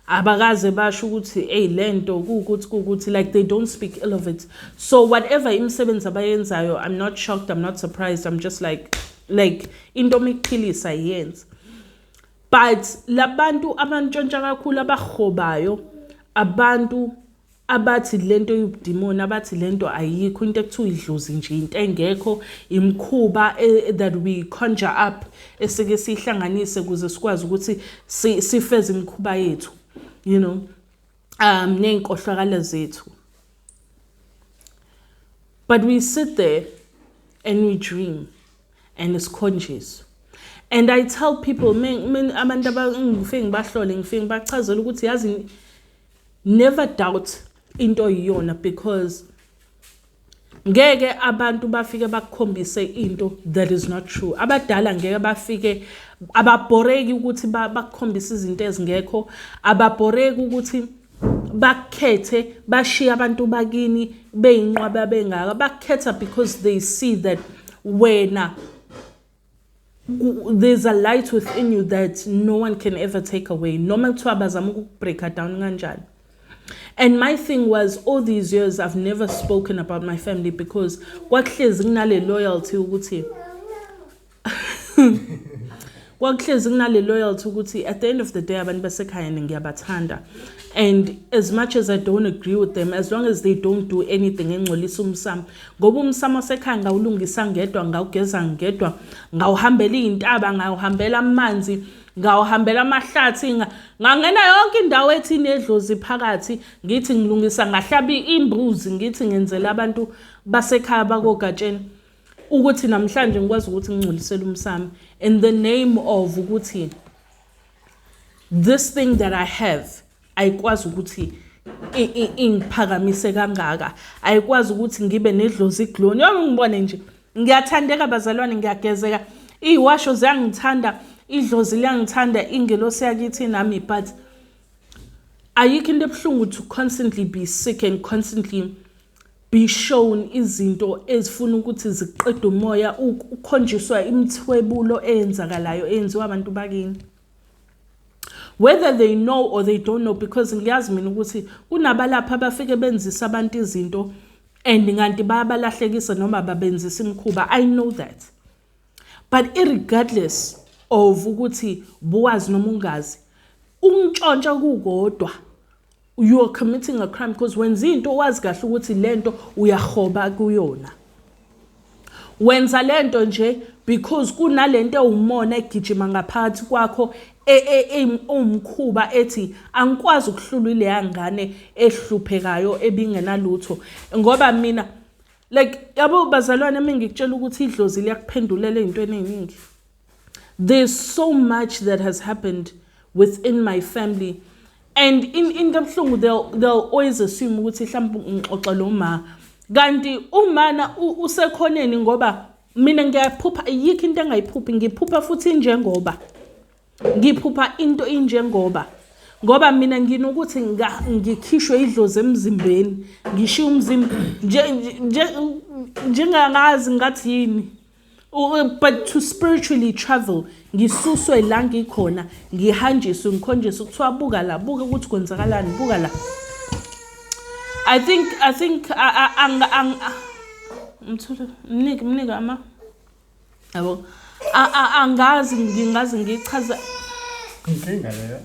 abakaze basho ukuthi, "Hey, lento kuwukuthi kuwukuthi." Like, they don't speak ill of it. So whatever imisebenzi abayenzayo, I'm not shocked, I'm not surprised. I'm just like into mikuphilisa iyenza. But labantu abantshontsha kakhulu, abahobayo, abantu abathi lento yobudimoni, abathi lento ayikho, into ekuthiwa idlozi nje into engekho, imikhuba that we conjure up, esike sihlanganise ukuze sikwazi ukuthi sifeze imikhuba yethu ney'nkohlakalo zethu. But we sit there and we dream and isikhonjiso. And I tell people, abantu ngifike ngibahlole, ngifike ngibachazele ukuthi, yazi, never doubt into oyiyona, because ngeke abantu bafike bakukhombise into that is not true. Abadala ngeke bafike, ababhoreki ukuthi bakukhombise izinto ezingekho, ababhoreki ukuthi bakhethe bashiye abantu bakini beyinqwaba bengaka. Bakhetha because they see that wena There's a light within you that no one can ever take away, noma kuthiwa bazama ukukubreaka down kanjani. And my thing was, all these years I've never spoken about my family because kwakuhlezi kunale loyalty ukuthi at the end of the day abantu basekhaya ngiyabathanda, and as much as I don't agree with them, as long as they don't do anything engcolisa umsamo, ngoba umsamo wasekhaya ngawulungisa ngedwa, ngawugeza ngedwa, ngawuhambela iy'ntaba, ngawuhambela amanzi, ngawuhambela amahlathi, ngangena yonke indawo ethi inedlozi phakathi, ngithi ngilungisa, ngahlaba imbuzi, ngithi ngenzela abantu basekhaya bakoGatsheni ukuthi namhlanje ngikwazi ukuthi ngingcolisele umsamo in the name of ukuthi this thing that I have ayikwazi ukuthi ingiphakamise kangaka, ayikwazi ukuthi ngibe nedlozi igloni. Yoma ngibone nje ngiyathandeka bazalwane, ngiyagezeka, iziwasho ziyangithanda, idlozi liyangithanda, ingelosi yakithi nami, but ayikho into ebuhlungu to constantly be sick and constantly be shown izinto ezifuna ukuthi ziqede umoya, ukhonjiswa imithwebulo eyenzakalayo eyenziwa abantu bakini, whether they know or they don't know, because ngiyazi mina ukuthi kunabalapha abafike benzisa abantu izinto and kanti bayabalahlekisa noma babenzisa imikhuba. I know that, but irregardless of ukuthi buwazi noma ungazi, ukuntshontsha kukodwa you are committing a crime, because wenza into wazi kahle ukuthi lento uyahoba kuyona, wenza lento nje because kunalento ewumona egijima ngaphakathi kwakho umkhuba ethi angikwazi ukuhlula ile ngane ehluphekayo ebingenalutho, ngoba mina like yabo bazalwane mengikutshela ukuthi idlozi liyakuphendulela ezintweni eziningi. There's so much that has happened within my family, and in kabuhlungu they'll always assume ukuthi mhlawumbe ngixoxa lo ma, kanti umana usekhoneni, ngoba mina ngiyaphupha, ayikho into engayiphuphi, ngiphupha futhi njengoba ngiphupha into injengoba, ngoba mina nginokuthi ngikhishwe idlozi emzimbeni, ngishiye umzimba njengangazi ngathi yini, but to spiritually travel, ngisuswe la ngikhona, ngihanjiswe, ngikhonjiswe kuthiwa buka la, buka ukuthi kwenzakalani, buka la. I think mnike ama yabo, angazi ngingazi ngichaza inkinga leyo,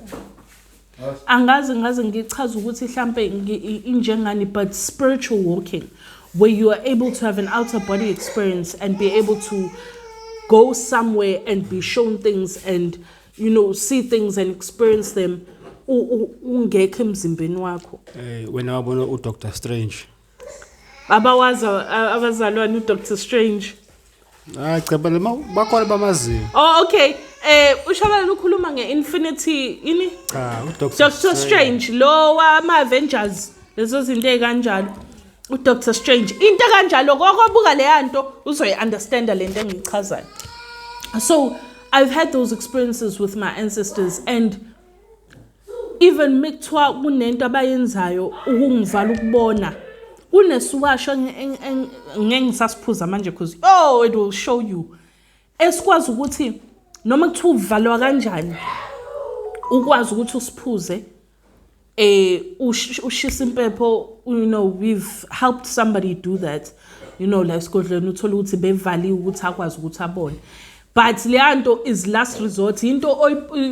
angazi ngaze ngichaza ukuthi mhlambe injengani, but spiritual walking where you are able to have an outer body experience and be able to go somewhere and be shown things and, you know, see things and experience them ungekho emzimbeni wakho. Wena wabona uDr Strange? Abawazi abazalwane uDr Strange? Hayi cha, bakhona bamaziyo. Oh okay. Ushabalala ukhuluma nge-Infinity ini? Cha, uDr Doctor Strange lo wama Avengers, lezo zinto ezikanjalo. uDr Strange into kanjalo, kokubuka le nto uzoyi-understanda lento engiyichazayo. So I've had those experiences with my ancestors, and even mekuthiwa kunento abayenzayo ukungivala ukubona, kunesiwasho ngeke ngisasiphuza manje because oh it will show you, esikwazi ukuthi noma kuthiwa uvalwa kanjani ukwazi ukuthi usiphuze, ushisa impepho. You know, we've helped somebody do that, you know, la esigodlweni uthola ukuthi bevaliwe ukuthi akwazi ukuthi abone, but leya nto is last resort, into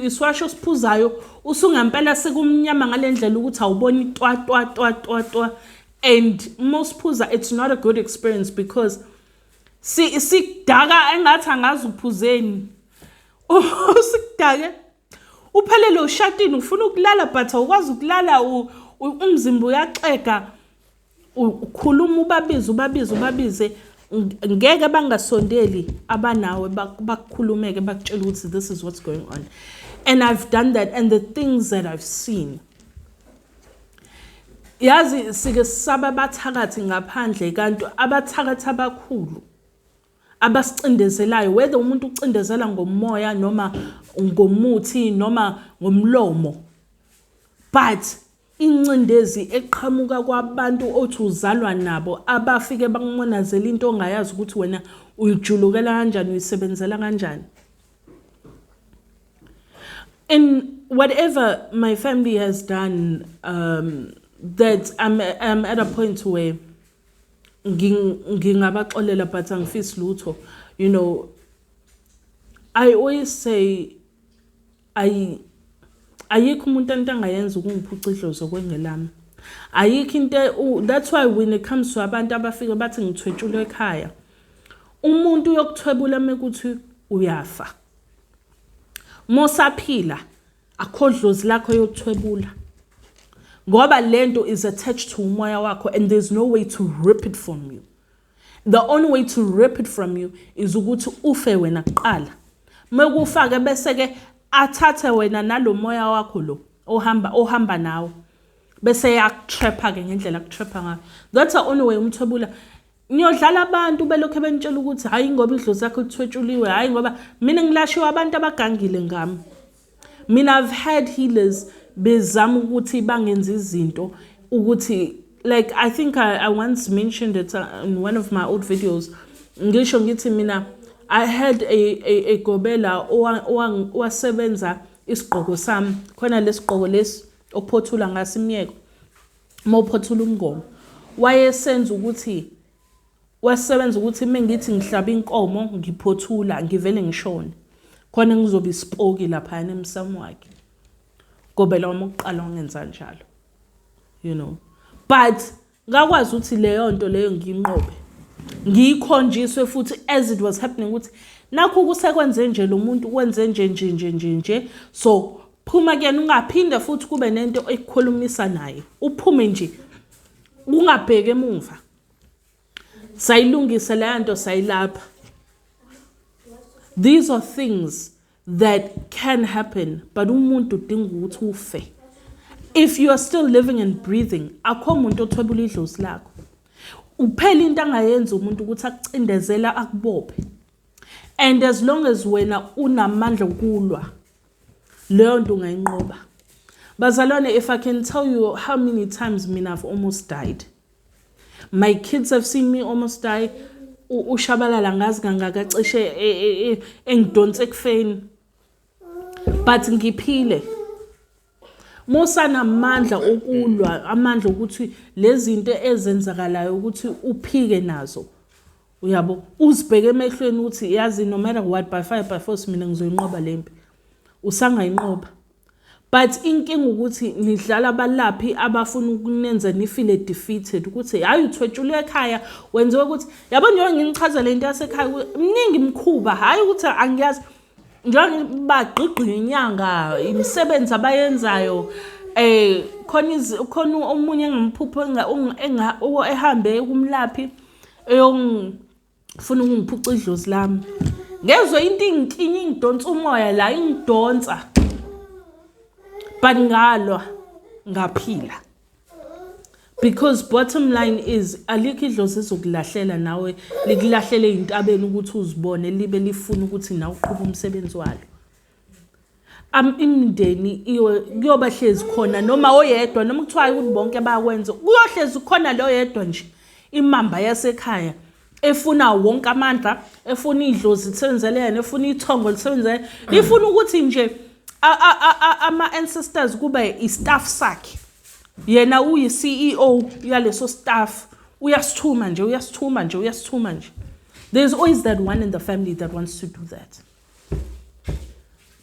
isiwasho siphuzayo usungampela sekumnyama ngalendlela ukuthi awuboni twa twa twa twa twa, and mosiphuza it's not a good experience because sikudaka engathi angazi uphuzeni, sikudake uphelele ushatini, ufuna ukulala but awukwazi ukulala, umzimba uyaxega, ukhuluma ubabize ubabize ubabize, ngeke bangasondeli abanawe bakukhulumeke bakutshela ukuthi this is what's going on. And I've done that, and the things that I've seen, yazi sike saba abathakathi ngaphandle, kanti abathakathi abakhulu abasicindezelayo, whether umuntu ucindezela ngomoya noma ngomuthi noma ngomlomo, but incindezi eqhamuka kwabantu othi uzalwa nabo abafike bakumonazela into ongayazi ukuthi wena uyijulukela kanjani, uyisebenzela kanjani. In whatever my family has done, that I'm at a point where ngingabaxolela, but angifisi lutho. I always say ayikho umuntu into angayenza ukungiphuca idlozi okwengelami. Ayikho into. That's why when it comes to abantu abafike bathi ngithwetshulwe ekhaya, umuntu uyokuthwebula mekuthi uyafa. Mosaphila, akho dlozi lakho yokuthwebula, ngoba lento is attached to umoya wakho and there's no way to rip it from you. The only way to rip it from you is ukuthi ufe wena kuqala. Mekufake bese ke athathe wena nalo moya wakho lo ohamba nawe, bese yakutrapha ke ngendlela akutrapha ngayo. That's the only way umthwebula. Niyodlala abantu belokhu benitshela ukuthi hayi, ngoba idlozi lakho lithwetshuliwe. Hayi, ngoba mina ngilashiwe abantu abagangile ngami. Mina, I've had healers bezama ukuthi bangenza izinto ukuthi, like, I think I once mentioned it in one of my old videos. Ngisho ngithi mina I had a gobela owasebenza isigqoko sami khona, lesigqoko lesi okuphothula ngaso imiyeko uma uphothula umngoma. Wayesenza ukuthi, wasebenza ukuthi mengithi ngihlaba inkomo, ngiphothula, ngivele ngishone khona, ngizobe isipoki laphayana emsamo wakhe. Gobela wami ukuqala wangenza njalo, but ngakwazi ukuthi leyo nto leyo ngiyinqobe, ngiyikhonjiswe futhi as it was happening ukuthi nakho kusekwenze nje, lo muntu kwenze nje nje nje nje nje, so phuma kuyena, ungaphinde futhi kube nento ekukhulumisa naye, uphume nje, ungabheki emuva. Sayilungisa leyo nto, sayilapha. These are things that can happen, but umuntu udinga ukuthi ufe. If you are still living and breathing, akho muntu othwebula idlozi lakho. Uphela into angayenza umuntu ukuthi akucindezela, akubophe, and as long as wena unamandla okulwa leyo nto, ungayinqoba. Bazalwane, if I can tell you how many times mina I've almost died. My kids have seen me almost die. Ushabalala ngazi kangaka cishe engidonse ekufeni, but ngiphile. Musanamandla okulwa, amandla ukuthi lezi zinto ezenzakalayo ukuthi uphike nazo, uyabo, uzibheke emehlweni ukuthi yazi, no matter what, by fire by force, mina ngizoyinqoba lempi. Usangayinqoba, but inkinga ukuthi nidlala abalaphi abafuna ukunenza nifile defeated, ukuthi hayi, uthwetshulwe ekhaya, wenziwe ukuthi, yabo, njengoba nginichaza le nto yasekhaya, miningi imikhuba. Hhayi ukuthi angiyazi, njengoba bagqigqa inyanga, imisebenzi abayenzayo, khona khona omunye engimphupho ehambe kumlaphi eyongifuna ukungiphuca idlozi lami. Ngezwe into ingiklinya, ingidonsa umoya la, ingidonsa, but ngalwa, ngaphila, because bottom line is alikho idlozi ezokulahlela nawe, likulahlele ey'ntabeni ukuthi uzibone, libe lifuna ukuthi nawe uqhube umsebenzi walo. Imindeni kuyoba hlezi khona noma oyedwa, noma kuthiwa ukuthi bonke bayakwenza, kuyohlezi khona lo yedwa nje, imamba yasekhaya efuna wonke amandla, efuna idlozi lisebenzele yena, efuna ithongo lisebenzele, lifuna ukuthi nje ama-ancestors kube i-staff sakhe, yena uyi-CEO yaleso staff, uyasithuma nje, uyasithuma nje, uyasithuma nje. There's always that one in the family that wants to do that,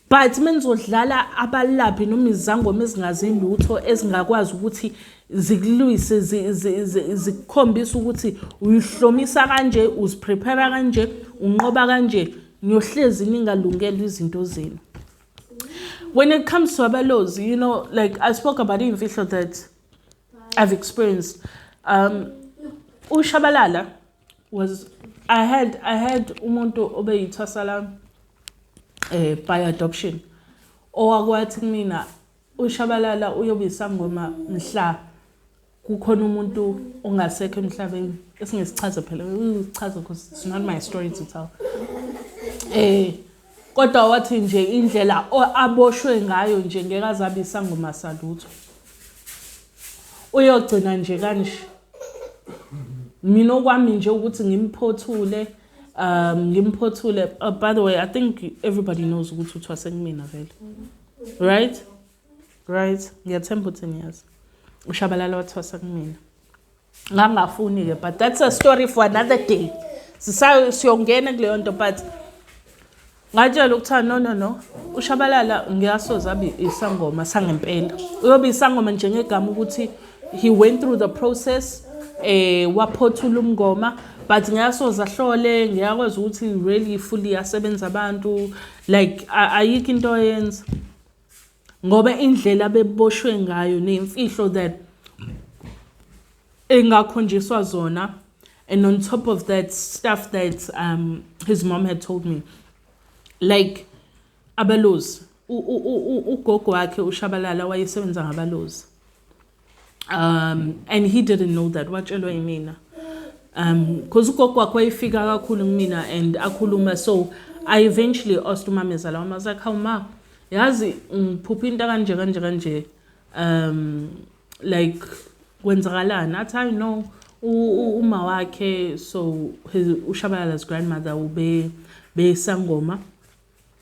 but menizodlala abalaphi noma izangoma ezingazi lutho, ezingakwazi ukuthi zikulwise, zikukhombise ukuthi uyihlomisa kanje, uziprepare kanje, unqoba kanje, niyohlezi ningalungeli izinto zenu. When it comes to abalozi, like I spoke about iy'mfihlo that I've experienced. Ushabalala was I had umuntu obeyithwasa lami by adoption owakwathi kumina ushabalala uyobe isangoma mhla kukhona umuntu ongasekho emhlabeni, esingesichaze phela, uchaze because it's not my story to tell. Kodwa wathi nje indlela aboshwe ngayo nje, ngeke azabe isangoma salutho, uyogcina nje kanje. Mina okwami nje ukuthi ngimphothule. By the way, I think everybody knows ukuthi uthwase kumina vele. Right? Right? Ngiyathemba ukuthi niyazi. UShabalala wathwasa kumina. Ngangafuni ke, but that's a story for another day. Sisa siyongena kuleyo nto, but ngatshela ukuthi no, no, no, uShabalala ngiyasoza abe isangoma sangempela. Uyobe isangoma njengegama ukuthi he went through the process, waphothula umngoma, but ngiyasoza ahlole, ngiyakwazi ukuthi really fully asebenza abantu, like ayikho into ayenza, ngoba indlela beboshwe ngayo nemfihlo that engakhonjiswa zona, and on top of that, stuff that his mom had told me, like abalozi, ugogo wakhe uShabalala wayesebenza ngabalozi, and he didn't know that, watshelwa yimina, because ugogo wakhe wayefika kakhulu kumina and akhuluma. So I eventually asked umamezala wami, I was like, "Hawu ma, yazi ngiphupha into kanje kanje kanje, like kwenzakalani?" Athi, "I know uma wakhe," so his, uShabalala's grandmother, ube besangoma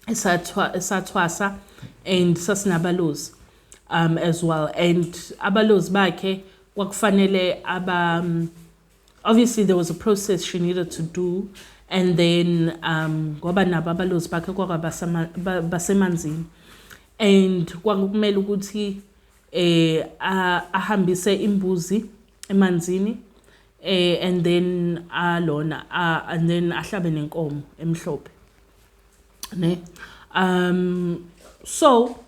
esathwasa and sasinabalozi as well, and abalozi bakhe kwakufanele aba obviously there was a process she needed to do, and then ngoba nabo abalozi bakhe basemanzini and kwakumele ukuthi ahambise imbuzi emanzini, and then alona and then ahlabe nenkomo emhlophe, ne. So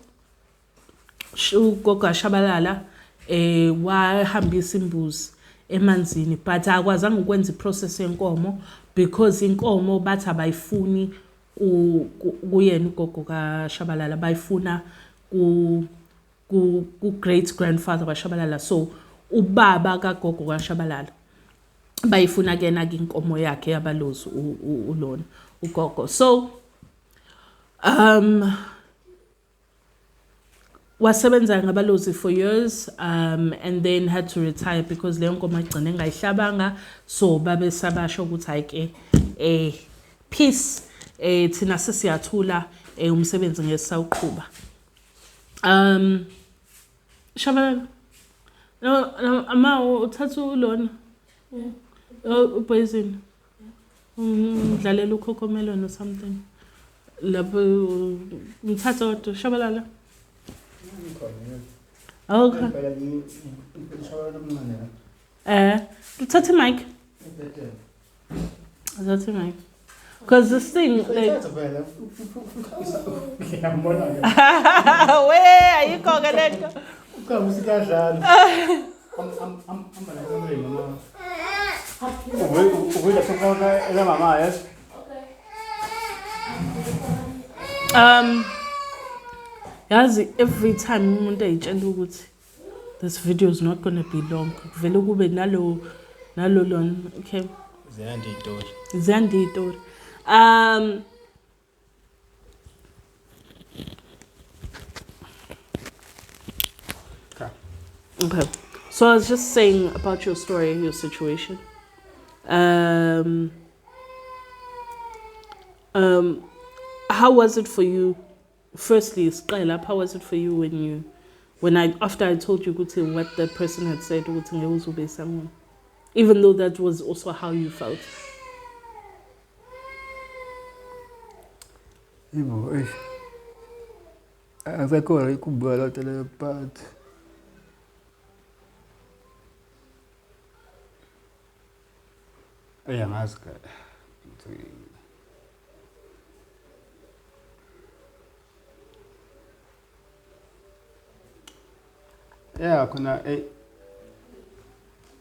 ugogo Shabalala wahambisa imbuzi emanzini, but akwazanga ukwenza iprocess yenkomo because inkomo bathi abayifuni kuyena ugogo kaShabalala, bayifuna ku great grandfather kaShabalala, so ubaba kagogo kaShabalala bayifuna kuyena ke inkomo yakhe yabalozi, ulona ugogo. So wasebenza ngabalozi for years, and then had to retire because leyo nkomo agcine engayihlabanga. So babe sabasho ukuthi hayi ke, peace, thina sesiyathula, umsebenzi ngeke sawuqhuba. Shabalala, no, no, ama uthatha ulona upoison, umdlalela uCocomelon or something lapho, umthatha kodwa Shabalala. Okay. Uthatha imic, uthatha imic, because this thing, like, we ayikho ke lento. Usikadlala. Uvela sokona ela mama, yes. Yazi, every time umuntu eyitshela ukuthi this video is not going to be long, kuvele kube nalo lona, okay. Ziyanda izitori. Ziyanda izitori. Okay. Okay. So I was just saying about your story, your situation. How was it for you? Firstly, siqale, how was it for you when you, when I, after I told you ukuthi what that person had said, ukuthi ngeke uze ube isangoma, even though that was also how you felt? Yebo, eish. Akusekhona ikhumbula loo nto leyo, but eyi, angazi ke. Yeah, khona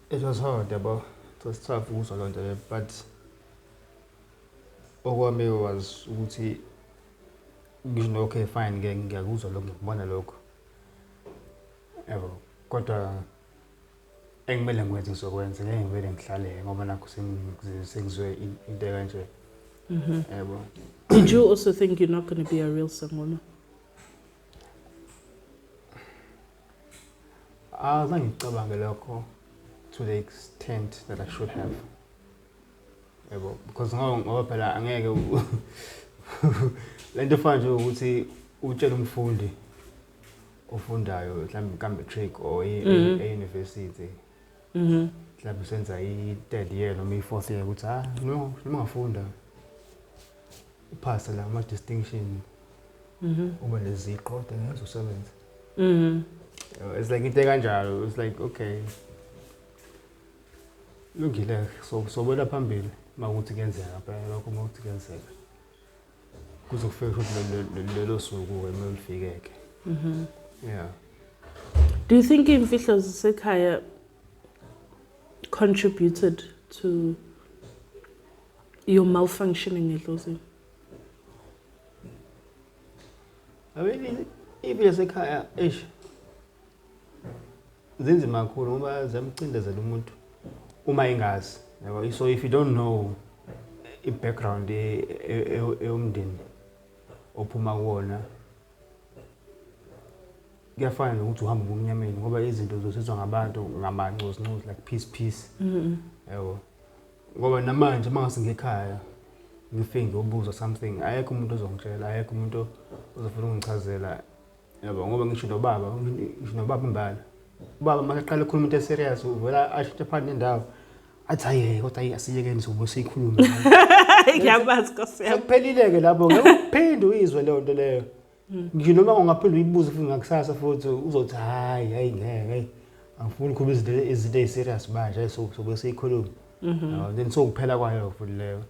it was hard, yabo. It was tough ukuzwa loo nto leyo, but okwami was ukuthi ngisho no, okay, fine ke, ngiyakuzwa lokho, ngiyakubona lokho, yabo, kodwa engimele ngikwenze ngizokwenza, ngeke ngivele ngihlale ngoba nakho sengizwe into ekanje, yabo. Did you also think you're not going to be a real sangoma? Azange ngicabange lokho to the extent that I should have, yabo, because ngoba phela angeke lento efana nje ukuthi utshele umfundi Ofundayo mhlawumbe ka-matric or e-university, mhlawumbe usenza i-third year noma i-fourth year, ukuthi ah, noma ungafunda uphase la ama-distinction, ube neziqu, kodwa ngeke usebenze. It's like into ekanjalo, it's like, okay, lungile, so sobela phambili uma kuthi kuyenzeka phela lokho, uma kuthi kuyenzeka kuze kufike futhi lelo suku-ke uma lufike-ke. Yeah. Do you think imfihlo zasekhaya contributed to your malfunctioning edlozini? I mean, impilo yasekhaya, eish, zinzima kakhulu ngoba ziyamcindezela umuntu uma engazi, yabo. So if you don't know i-background eyomndeni ophuma kuwona, kuyafana nokuthi uhamba ubumnyameni, ngoba izinto zosizwa ngabantu ngamancozincozi, like piece piece, yabo. Ngoba namanje uma ngase ngekhaya ngifike ngiyobuza something, ayekho umuntu ozongitshela, ayekho umuntu ozofuna ukungichazela, yabo. Ngoba ngisho nobaba imbala, ubaba uma eqala ekhuluma into e-serious, uvela ashintshe phakathi nendawo, athi, "Hayi, kodwa hayi, asiyekeni, sobe siyikhulume." Ngiyabazi, Nkosi yami. Sekuphelile-ke lapho, ngeke uphinde uyizwe leyo nto leyo. Ngisho noma ungaphinde uyibuze futhi ngakusasa futhi, uzothi, "Hayi, hayi, ngeke, hayi, angifuni ukukhuluma izinto ey'serious manje, hayi, sobe siyikhulume." Yabo, then sokuphela kwayo futhi leyo.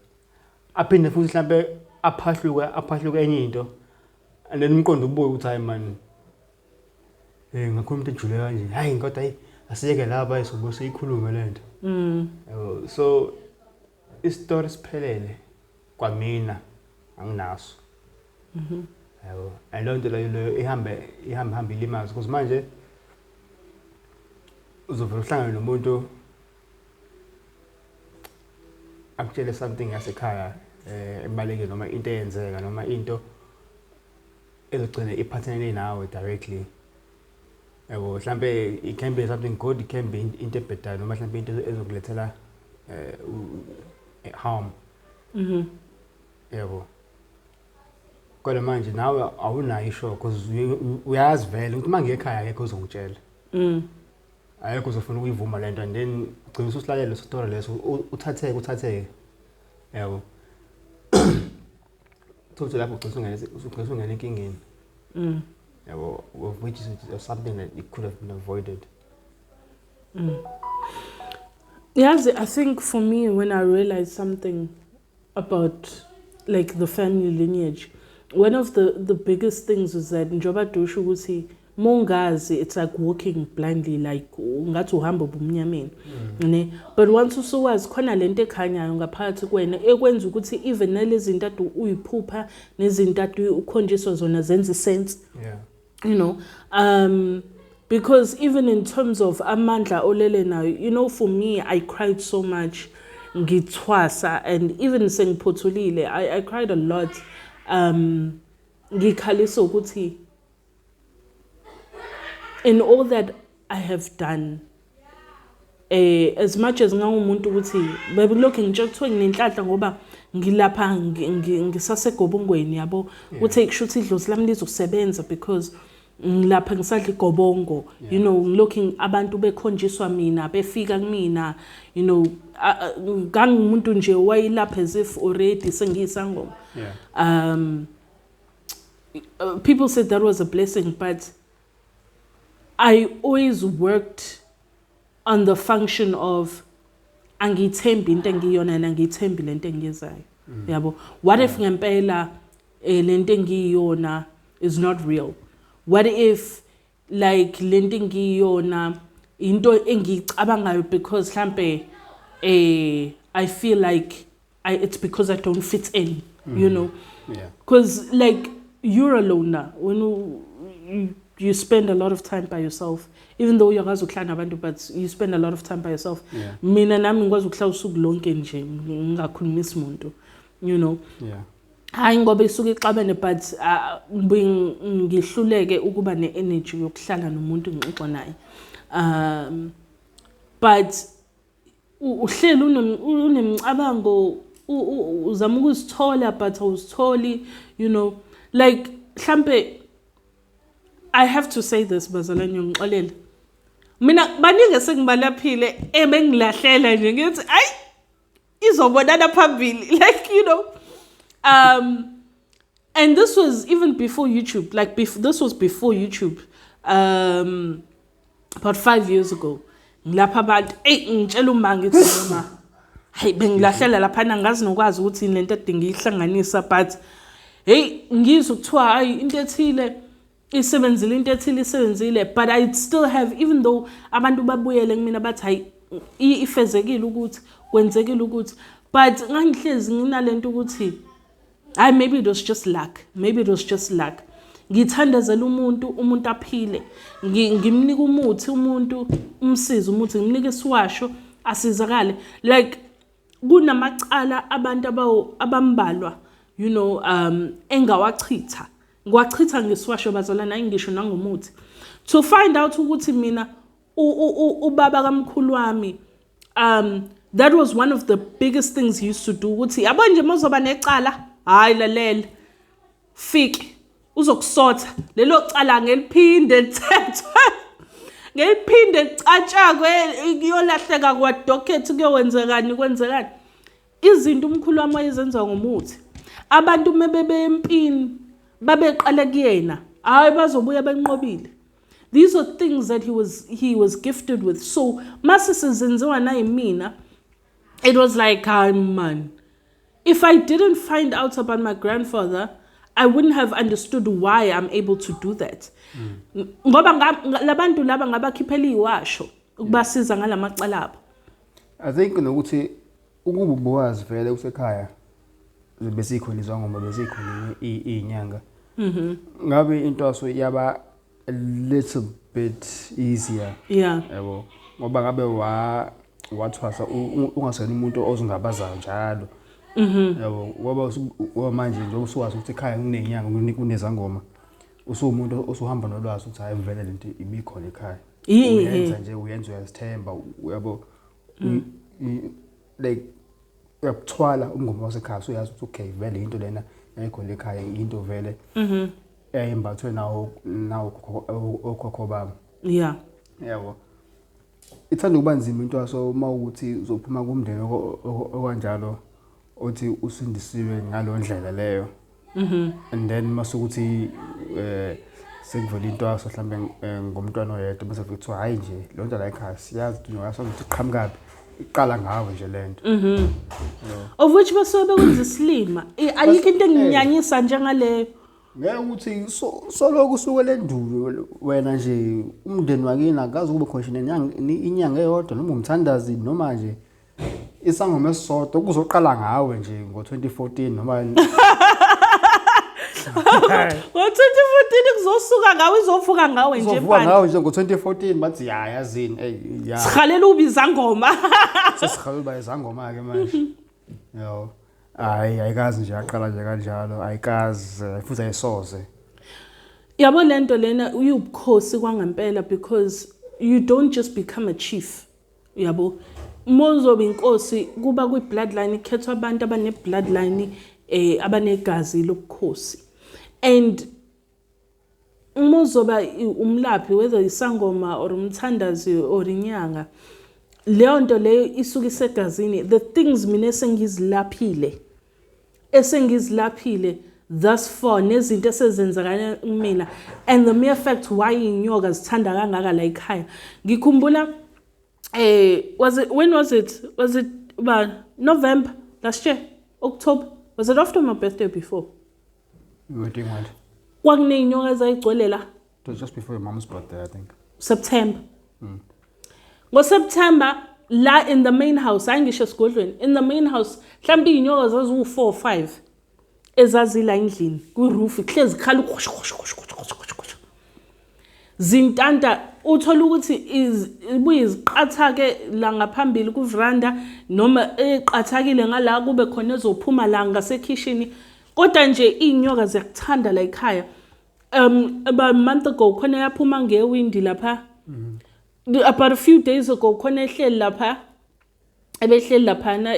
Aphinde futhi mhlampe aphahluke enye into, and then umqondo ubuye ukuthi, "Hayi man, ngakhuluma into ejule kanje, hayi, kodwa hayi, asiyeke lapha, hayi, sobe siyikhulume le nto." Yabo, so isitori siphelele kwamina anginaso, yabo. And leyo nto leyo ihambe hambe ilimaze, because manje uzovela uhlangane nomuntu akutshele something yasekhaya ebalekile, noma into eyenzeka, noma into ezogcina iphathelene nawe directly, yabo. Mhlambe it can be something good, it can be into ebhedayo, noma mhlambe into ezokulethela harm, yabo. Kodwa manje nawe awunayo isure, because uyazi vele ukuthi uma ngiye ekhaya akekho ozongitshela, ayekho uzofuna ukuyivuma lento, and then ugcina ususilalela leso story leso, uthatheke, yabo. Thothi lapho ugcina usungena enkingeni, yabo, of which is something that it could have been avoided. Yazi, I think for me, when I realized something about like the family lineage, one of the biggest things was that njengoba dusho ukuthi mongazi, it's like walking blindly, like ungathi uhamba ubumnyameni, ne. But once usuwazi khona lento ekhanyayo ngaphakathi kuwena ekwenza ukuthi even nalezi zinto ade uyiphupha nezinto ade ukhonjiswa zona zenze sense, because even in terms of amandla olele nayo, for me, I cried so much ngithwasa, and even sengiphothulile, I cried a lot, ngikhalisa ukuthi in all that I have done, as much as ngangumuntu ukuthi bebelokhu ngitshela kuthiwa nginenhlanhla ngoba ngilapha ngisasegobongweni, yabo, ukuthi kusho ukuthi idlozi lami lizosebenza because ngilapha ngisadla igobongo, ngilokhu abantu bekhonjiswa mina, befika kumina, ngangumuntu nje wayilapha as if already sengiyisangoma. People said that was a blessing, but I always worked on the function of angiyithembi into engiyona and angiyithembi lento engiyenzayo, yabo. What if ngempela lento engiyona is not real? What if like lento engiyona into engiyicabangayo because mhlambe I feel like it's because I don't fit in? Because like you're a loner when you spend a lot of time by yourself, even though uyakwazi ukuhlala nabantu, but you spend a lot of time by yourself. Mina nami ngikwazi ukuhlala usuku lonke nje ngingakhulumisi muntu. Hayi ngoba isuke ixabene, but ngibuye ngihluleke ukuba ne-energy yokuhlala nomuntu ngixoxa naye, but uhleli unemicabango, uzama ukuzithola but awuzitholi, like mhlambe. I have to say this, bazalwane, ngixolele. Mina baningi esengibalaphile ebengilahlela nje ngithi ayi, izobonana phambili, like. And this was even before YouTube, like this was before YouTube, about 5 years ago. Ngilapha abantu, eyi, ngitshela uma ngithi noma hayi, bengilahlela laphana, ngazi nokwazi ukuthi lento ede ngiyihlanganisa, but hey, ngizwe kuthiwa hayi, into ethile isebenzile, into ethile isebenzile, but I still have, even though abantu babuyele kumina bathi hayi, ifezekile ukuthi kwenzekile ukuthi, but ngangihlezi nginalento ukuthi hayi, maybe it was just luck, maybe it was just luck. Ngithandazela umuntu, umuntu aphile, ngimnika umuthi umuntu, umsize umuthi, ngimnika isiwasho, asizakale. Like kunamacala abantu abambalwa engawachitha, ngiwachitha ngesiwasho, bazalwane, ayingisho nangomuthi, to find out ukuthi mina ubaba kamkhulu wami, that was one of the biggest things he used to do, ukuthi yabo nje mawuzoba necala, hayi, lalela, fike uzokusotha lelo cala, ngeliphinde lithethwe, ngeliphinde licatshakwe, kuyolahleka kwa-docket, kuyokwenzekani, kwenzekani. Izinto umkhulu wami wayezenza ngomuthi, abantu mebebe empini babeqala kuyena, hayi, bazobuya benqobile. These are things that he was gifted with. So mase sezenziwa nayimina, it was like, hayi man, if I didn't find out about my grandfather, I wouldn't have understood why I'm able to do that, ngoba labantu laba ngabakhiphela iwasho ukubasiza ngalamacala abo. I think nokuthi ukuba ubuwazi vele usekhaya besikhona izangoma, besikhona iy'nyanga, ngabe intwaso yaba a little bit easier. Yabo, ngoba ngabe wathwasa ungasena umuntu ozungabazayo njalo. Yabo, ngoba manje njengoba usuwazi ukuthi ekhaya kunenyanga, kunezangoma, usuwumuntu osuhamba nolwazi ukuthi hayi, vele lento ibikhona ekhaya. Uyenza nje, uyenza, uyazithemba, uyabo. Like uyakuthwala umngoma wasekhaya, usuyazi ukuthi okay, vele into lena yayikhona ekhaya, into vele eyayimbathwe nawo okhokho bami. Yabo, ithanda ukuba nzima into yaso uma ukuthi uzophuma kumndeni okanjalo othi usindisiwe ngalo ndlela leyo, and then masukuthi sekuvela into yaso mhlambe ngomntwana oyedwa, bese kuthiwa hayi nje, lo nto la ekhaya siyazi ukuthi ukuthi iqhamukaphi, iqala ngawe nje lento. Of which basuke bekwenza isilima. Ayikho into enginyanyisa njengaleyo. Ngeke ukuthi soloku usukele endulo wena nje, umndeni wakini akaze kube khona nje inyanga eyodwa noma umthandazi noma nje isangoma esisodwa, kuzoqala ngawe nje ngo-2014 noma Ngo-2014 kuzosuka ngawe, izovuka ngawe nje. Uzovuka mfana. Ngawe nje ngo-2014, bathi ya, yazini, ey, ya. Sihalela ubiza ngoma. Sesihalela uba izangoma-ke manje, yabo. Hayi, ayikazi nje yaqala nje kanjalo, ayikazi futhi ayisoze. Yabo, lento lena uyubukhosi kwangempela, because you don't just become a chief, yabo. Uma uzoba inkosi kuba kwi-bloodline, ikhethwa abantu abane-bloodline, abanegazi lobukhosi. And uma uzoba umlaphi, whether isangoma or umthandazi or inyanga, leyo nto leyo isuke isegazini. The things mina esengizilaphile thus far, nezinto esezenzakala kumina, and the mere fact why iy'nyoka zithanda kangaka la ekhaya, ngikhumbula was it, when was it, was it ba November last year, October, was it after my birthday or before? You were doing what? Kwakuney'nyoka ezayigcwele la. It was just before your mom's birthday, I think. September, ngoSeptember, la in the main house, hayi ngisho esigodlweni, in the main house, mhlawumbe iy'nyoka zaziwu-4 or 5 ezazila endlini kwi-roof, kuhlezi kukhala ukhosho khosho khosho khosho khosho khosho khosho, zintanta. Uthola ukuthi ibuye iziqathake la ngaphambili kuvranda, noma eqathakile ngala, kube khona ezophuma la ngasekhishini, kodwa nje iy'nyoka ziyakuthanda la ekhaya. About a month ago khona yaphuma ngewindi lapha. About a few days ago khona ehleli lapha, ebehleli laphana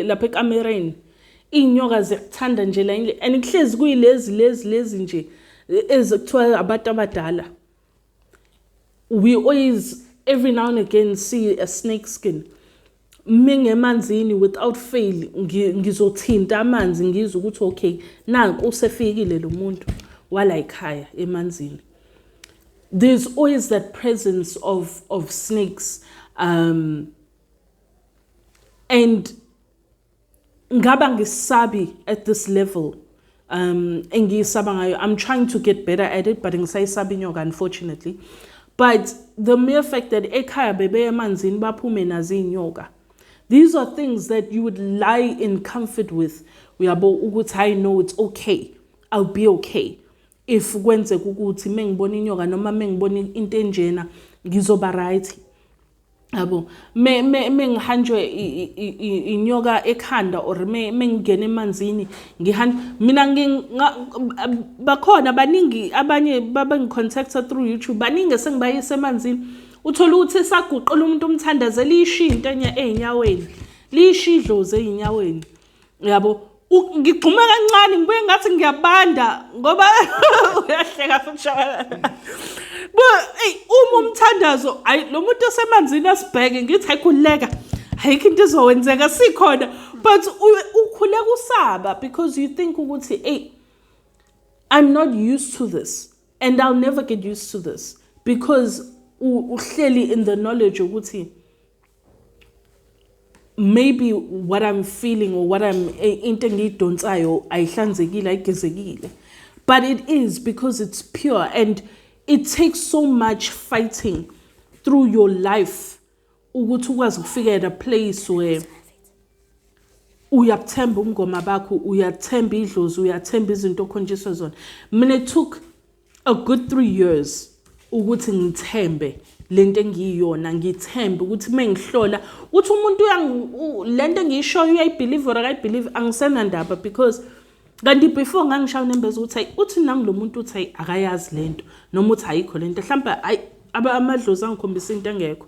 lapha ekamereni. Iy'nyoka ziyakuthanda nje la endlini, and kuhlezi kuyilezi lezi lezi nje. Ezikuthiwa abantu abadala, we always every now and again see a snake skin. Mingemanzini, without fail ngizothinta amanzi, ngizwe ukuthi okay, nanku usefikile lo muntu wala ekhaya emanzini. There's always that presence of snakes, and ngaba ngisabi at this level engiyisaba ngayo. I'm trying to get better at it, but ngisayisaba inyoka, unfortunately. But the mere fact that ekhaya bebeye emanzini baphume nazo iy'nyoka, these are things that you would lie in comfort with, uyabo, ukuthi I know it's okay, I'll be okay. If kwenzeka ukuthi mengibona inyoka noma mengibona into enjena, ngizoba right, yabo. Me mengihanjwe inyoka ekhanda or mengingena emanzini ngihamba mina, bakhona baningi abanye babengicontacta through YouTube, baningi esengibayisa emanzini, uthola ukuthi saguqela umuntu umthandazela, lisho into enye ey'nyaweni, lisho idlozi ey'nyaweni, yabo. Ngigxume kancane, ngibuye ngathi ngiyabanda ngoba uyahleka futhi Shabalala. But hey, uma umthandazo, ayi, lo muntu osemanzini asibheke, ngithi ayikhululeka, ayikho into ezowenzeka, sikhona. But ukhuleka usaba because you think ukuthi hey, I'm not used to this and I'll never get used to this, because uhleli in the knowledge ukuthi maybe what I'm feeling or what I'm into engiyidonsayo ayihlanzekile, ayigezekile. But it is because it's pure, and it takes so much fighting through your life ukuthi ukwazi ukufika at a place where uyabuthemba ubungoma bakho, uyathemba idlozi, uyathemba izinto okhonjiswe zona. Mina, it took a good 3 years ukuthi ngithembe lento engiyiyona, ngithembe ukuthi mengihlola uthi umuntu lento engiyishoyo uyayibelieve or akayibelieve, angisenandaba, because kanti before ngangishaya unembeza ukuthi hayi, uthi nangu lo muntu uthi hayi, akayazi lento, noma uthi ayikho lento, mhlawumbe hayi, amadlozi angikhombisa into engekho.